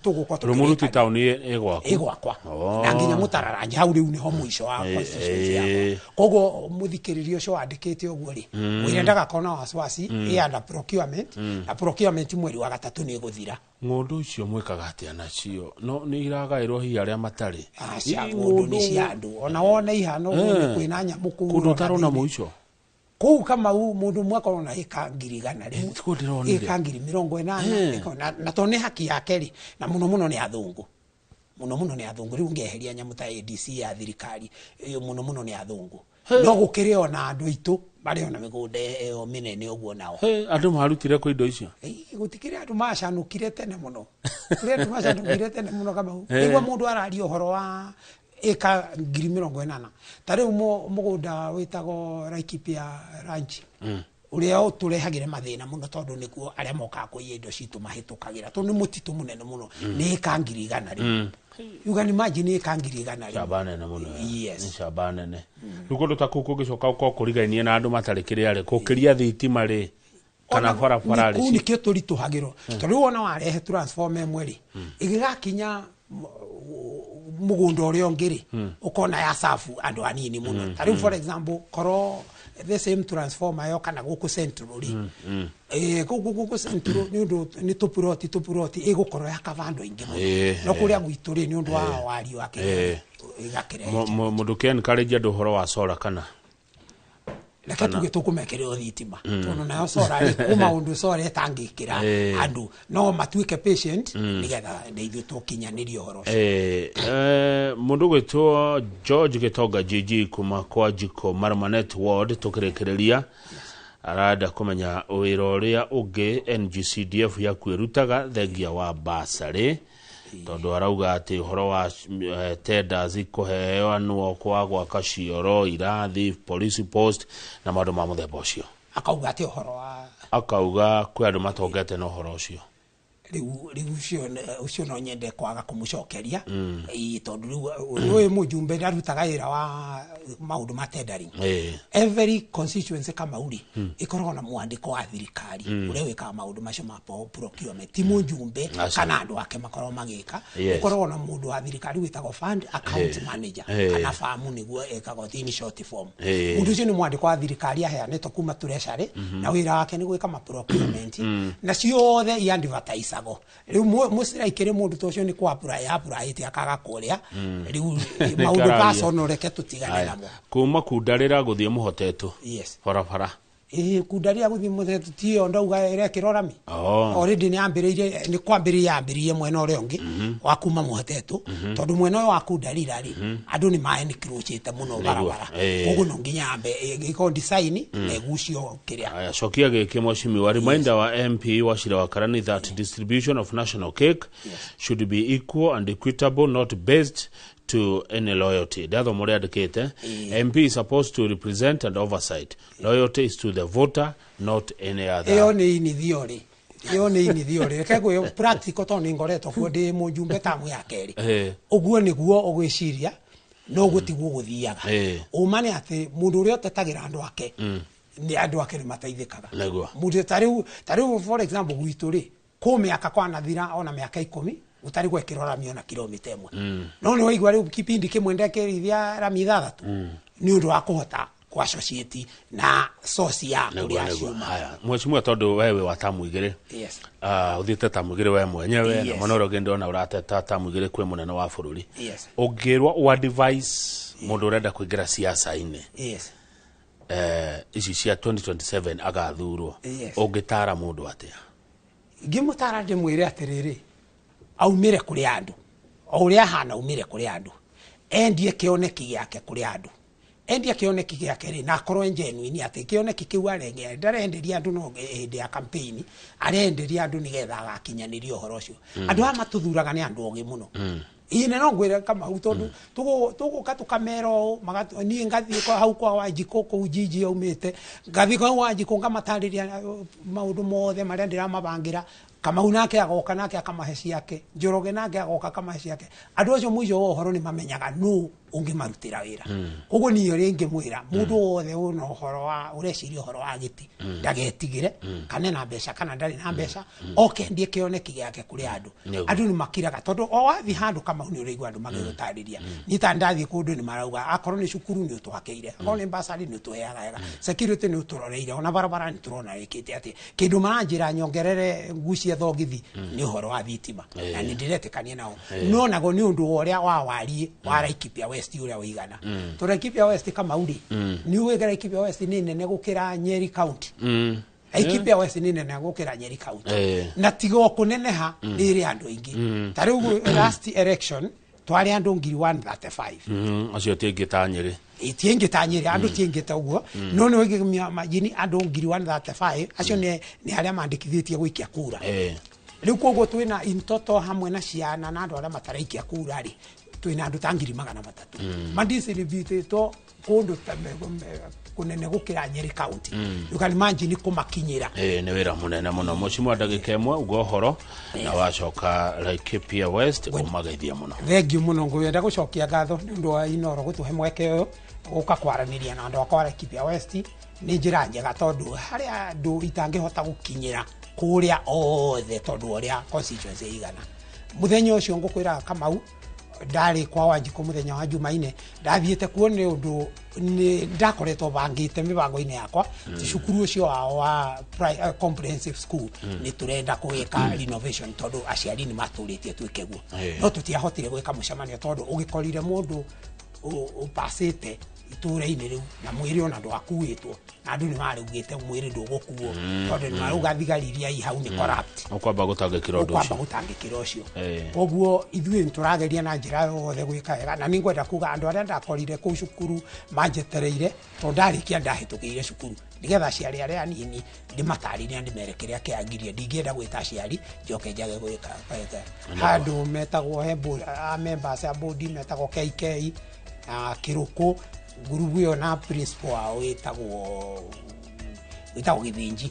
tũgũkorwo Rumuruti taũni ĩ gwaku? Ĩ gwakwa. Oh. Na nginya Mũtararanja hau rĩu nĩho mũico wa constituency yakwa. Koguo mũthikĩrĩria ũcio wandĩkĩte ũguo rĩ, mwĩre ndagakorwo na wasiwasi. Ĩ under procurement, na procurement mweri wa gatatũ nĩ ĩgũthira. Ng'ũndũ icio mwĩkaga atĩa nacio? No nĩ iragaĩrwo hihi arĩa matarĩ? Aca, ng'ũndũ nĩ cia andũ. Ona wona ihana ũguo, nĩ kwĩna nyamũ kũu. Kũndũ ũrona ũtarona thĩinĩ. mũico. Kũu Kamau mũndũ ũmwe akorwo na ĩka 100,000, Tiguo ndĩronire. ĩka 80,000. Na tondũ nĩ haki yake rĩ, na mũno mũno nĩ athũngũ, mũno mũno nĩ athũngũ. Rĩu ngeheria nyamũ ta ADC ya thirikari ĩyo, mũno mũno nĩ athũngũ. No gũkĩrĩ ona andũ aitũ Marĩ ona mĩgũnda ĩyo mĩnene ũguo nao. Hey, andũ marutire kũ indo icio? Gũtikĩrĩ andũ macanũkire tene mũno. Kũrĩ andũ macanũkire tene mũno, Kamau. Eh. Igua mũndũ araria ũhoro wa ĩka 80,000. Ta rĩu mũgũnda wĩtagwo Laikipia Ranch, ũrĩa ũtũrehagĩre mathĩna mũno, tondũ nĩkuo arĩa mokaga kũiya indo citũ mahĩtũkagĩra, tondũ nĩ mũtitũ mũnene mũno, nĩ ĩka 100,000 rĩu. You can imagine, ĩka 100,000 rĩu. Camba nene mũno. Yes. Nĩ camba nene. Rĩu kũndũ ta kũu kũngĩcoka gũkorwo kũrigainie na andũ matarĩ kĩrĩa rĩ, kũkĩria thitima rĩ, kana barabara rĩ? Kũu nĩkĩo tũritũhagĩrwo, tondũ rĩu ona warehe transformer ĩmwe rĩ, ĩgĩgakinya mũgũnda ũrĩa ũngĩ rĩ, ũkona ya safu andũ anini mũno. Ta rĩu, for example, korwo the same transformer yo kana gũkũ Central rĩ, gũkũ Central nĩ ũndũ nĩ tũpuroti ĩgũkorwo yakaba andũ aingĩ mũno, no kũrĩa gwitũ rĩ, nĩ ũndũ wa wari wake, ĩgakĩrehe. Mũndũ kĩ encourage andũ ũhoro wa solar kana? Reke tuge tũkũmekĩrĩrwo thitima, tondũ nayo sora rĩ, kwĩ maũndũ sora ĩtangĩkĩra. Andũ no matuĩke patient nĩgetha na ithuĩ tũkinyanĩrie ũhoro ũcio. Mũndũ gwĩtwo George Gĩtonga GG kuma kwa Jiko Marmanet Ward, tũkĩrĩkĩrĩria, arenda kũmenya wĩra ũrĩa ũngĩ NGCDF yaku ĩrutaga thengia wa basarĩ, tondũ arauga atĩ ũhoro wa tenders kũheanwo kwa gwaka cioro, irathi, police post na maũndũ ma mũthemba ũcio. Akauga atĩ ũhoro wa? Akauga kwĩ andũ matongete na ũhoro ũcio. Rĩu ũcio no nyende kwaga kũmũcokeria. Ĩĩ, tondũ rĩu ũyũ mũjumbe ndarutaga wĩra wa maũndũ ma tendering. Every constituency, Kamau rĩ, ĩkoragwo na mwandĩko wa thirikari ũrĩa wĩkaga maũndũ macio ma procurement, ti mũjumbe Aca. kana andũ ake makorwo magĩka. Ũkoragwo na mũndũ wa thirikari wĩtagwo fund account manager, kana famu nĩguo ĩkagwo in short form. Mũndũ ũcio nĩ mwandĩko wa thirikari aheanĩtwo kuma treasury, na wĩra wake nĩ gwĩka ma procurement, na ciothe iadvertisagwo. Rĩu mũciraikĩrĩ mũndũ ta ũcio nĩ kũ apply apply akaga kũrĩa rĩu maũndũ Nĩkararia. personal, reke tũtigane Aya. namo. Kuma kundarĩra gũthiĩ mũhotetwo, barabara. Ĩĩ, kundaria gũthiĩ mũthetu tiyo ndauga ĩrekĩrwo rami. Already nĩ yambĩrĩirie, nĩ kwambĩrĩria yambĩrĩirie mwena ũrĩa ũngĩ wa kuma mũhotetwo, tondũ mwena ũyũ wa kundarira rĩ, andũ nĩ maĩ mũno barabara. Koguo no nginya yambe ĩkorwo design na ĩgucio kĩrĩa. Aya, cokia gĩkĩ, mheshimiwa. Reminder wa MP Wachira wa Karani that distribution of national cake should be equal and equitable, not based to any loyalty. Ndathoma ũrĩa andĩkĩte: MP is supposed to represent and oversight. Loyalty is to the voter, not any other. Ĩyo nĩ ini theory, ĩyo nĩ ini theory. Reke ngwĩre practical, tondũ nĩ ngoretwo kuo ndĩ mũjumbe tamu ya kerĩ. Ũguo nĩguo ũgwĩciria, no ũguo tiguo gũthiaga. Ũma nĩ atĩ mũndũ ũrĩa ũtetagĩra andũ ake, nĩ andũ ake nĩ mateithĩkaga. Mũndũ ta rĩu, for example, gwitũ rĩ, kũ mĩaka kwanathira ona mĩaka 10 gũtarĩ gwekĩrwo rami ona kilomita 1. No nĩ waigua rĩu kipindi kĩmwe ndekĩrithia rami 6, nĩ ũndũ wa kũhota kũ associate na source ya kũrĩa ciuma. Haya, mheshimiwa, tondũ we wĩ wa tamu 2, ũthiĩte tamu 2 we mwenyewe, na mwena ũrĩa ũngĩ ndĩrona ũrateta tamu 2 kwĩ mũnene wa bũrũri, ũngĩrwo wa advice mũndũ ũrenda kũingĩra siasa-inĩ, ici cia 2027 agathurwo, ũngĩtara mũndũ atĩa? Ngĩmũtara ndĩmwĩre atĩrĩrĩ, aumĩre kũrĩ andũ o ũrĩa ahana, aumĩre kũrĩ andũ, endie kĩoneki gĩake kũrĩ andũ, endie kĩoneki gĩake rĩ, na akorwo genuine atĩ kĩoneki kĩu arenge ndarenderia andũ no hĩndĩ ya campaign, arenderia andũ nĩgetha agakinyanĩria ũhoro ũcio. Andũ aya matũthuraga nĩ andũ ogĩ mũno. Ĩĩ, na no ngwĩre, Kamau, tondũ tũgũka tũkamera ũũ, niĩ ngathiĩ kwa hau kwa Wanjikũ kũu jiji aumĩte, ngathiĩ kwa Wanjikũ ngamatarĩria maũndũ mothe marĩa ndĩramabangĩra. Kamau nake agoka nake akamahe ciake, Njoroge nake agoka akamahe ciake. Andũ acio mũico wa ũhoro nĩ mamenyaga nũ ũngĩmarutĩra wĩra. Koguo niĩ ũrĩa ingĩmwĩra mũndũ wothe ũna ũhoro wa ũreciria ũhoro wa gĩti, ndagetigĩre kana ena mbeca kana ndarĩ na mbeca, oke endie kĩoneki gĩake kũrĩ andũ. Andũ nĩ makiraga, tondũ o wathiĩ handũ, Kamau, nĩ ũraigua andũ magĩgũtarĩria. Niĩ ta ndathiĩ kũndũ nĩ marauga akorwo nĩ cukuru nĩ ũtwakĩire, akorwo nĩ basarĩ nĩ ũtũheaga wega, security nĩ ũtũroreire, ona barabara nĩ tũrona wĩkĩte atĩ kĩndũ maranjĩra nyongerere ngucie thogithi nĩ ũhoro wa thitima, na nĩ ndĩretĩkania nao. No nago nĩ ũndũ wa ũrĩa wa wariĩ wa Laikipia West ũrĩa ũigana, tondũ Laikipia West, Kamau rĩ, nĩ ũĩ Laikipia West nĩ nene gũkĩra Nyeri County. Laikipia West nĩ nene gũkĩra Nyeri County. Na tiga o kũneneha, nĩ ĩrĩ andũ aingĩ. Ta rĩu last election twarĩ andũ 135,000. Acio ti aingĩ ta Nyĩrĩ. Ti aingĩ ta Nyĩrĩ, andũ ti aingĩ ta ũguo, no nĩ imagine andũ 135,000 acio nĩ arĩa mandĩkithĩtie gũikia kura. Rĩu koguo twĩna in total hamwe na ciana na andũ arĩa mataraikia kura rĩ, twĩna andũ ta 300,000 madistributĩtwo kũndũ kũnene gũkĩra Nyeri County. You can imagine kũmakinyĩra. Nĩ wĩra mũnene mũno. Mũcimwa ndagĩka ĩmwe uga ũhoro na wacoka Laikipia West ũmageithie mũno. Thengiũ mũno, ngwenda gũcokia ngatho nĩ ũndũ wa Inooro gũtũhe mweke ũyũ gũka kwaranĩria na andũ akwa Laikipia West. Nĩ njĩra njega tondũ harĩa andũ itangĩhota gũkinyĩra kũrĩa othe tondũ ũrĩa constituency igana. Mũthenya ũcio ngũkwĩra Kamau, ndarĩ kwa Wanjikũ mũthenya wa Jumaine, ndathiĩte kuo nĩ ũndũ ndakoretwo bangĩte mĩbango-inĩ yakwa cukuru ũcio wao wa comprehensive school nĩ tũrenda kũwĩka renovation tondũ aciari nĩ matũrĩtie twĩke guo, no tũtiahotire gwĩka mũcemanio tondũ ũgĩkorire mũndũ ũpacĩte itũra-inĩ rĩu na mwĩrĩ ona ndwakuĩtwo, na andũ nĩ marugĩte mwĩrĩ ndũgũkuo tondũ nĩ marauga thigari iria i hau nĩ corrupt. Ũkwamba gũtangĩkĩra ũndũ ũcio, gũtangĩkĩra ũcio. Koguo ithuĩ nĩtũrageria na njĩra yothe gwĩka wega, na nĩngwenda kuga andũ arĩa ndakorire kũu cukuru manjetereire tondũ ndarĩkia ndahĩtũkĩire cukuru nĩgetha aciari arĩa anini ndĩmatarĩrie na ndĩmere kĩrĩa kĩangirie. Ndingĩenda gwĩta aciari njoke njage gwĩka handũ metagwo he members a board metagwo KK na Kĩrũkũ ngurubu ĩyo na principal wao wĩtagwo Gĩthĩnji.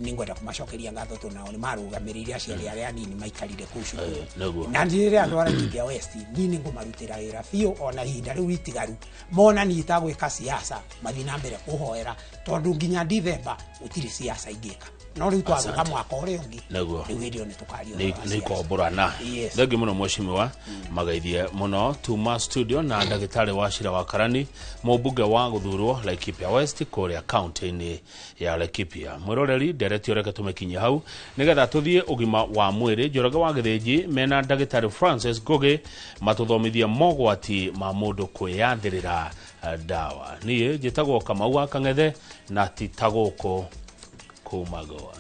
Nĩngwenda kũmacokeria ngatho tondũ nao nĩ marũgamĩrĩire aciari arĩa anini maikarire kũu cukuru. Na rĩrĩa andũ a Laikipia West niĩ nĩngũmarutĩra wĩra biũ ona ihinda rĩu itigaru mona niĩ itagwĩka siasa mathiĩ na mbere kũhoera tondũ nginya Dithemba gũtirĩ siasa ingĩka, no rĩu twagũka mwaka ũrĩa ũngĩ rĩu hĩndĩ ĩyo nĩtũkaria nĩ ikombũrana. Thengiũ mũno mheshimiwa, magaithie mũno tuma studio na ndagĩtarĩ wa Cira wa Karani, mũmbunge wa gũthurwo Laikipia West kũrĩa kaunti-inĩ ya Laikipia. Mwĩroreri ndereti ũreke tũmĩkinyie hau nĩgetha tũthiĩ ũgima wa mwĩrĩ. Njoroge wa Gĩthĩnji mena ndagĩtarĩ Francis Ngugi matũthomithie mogwati ma mũndũ kwĩyathĩrĩra ndawa. Niĩ njĩtagwo Kamau wa Kang'ethe na ti ta gũkũ kumagoa.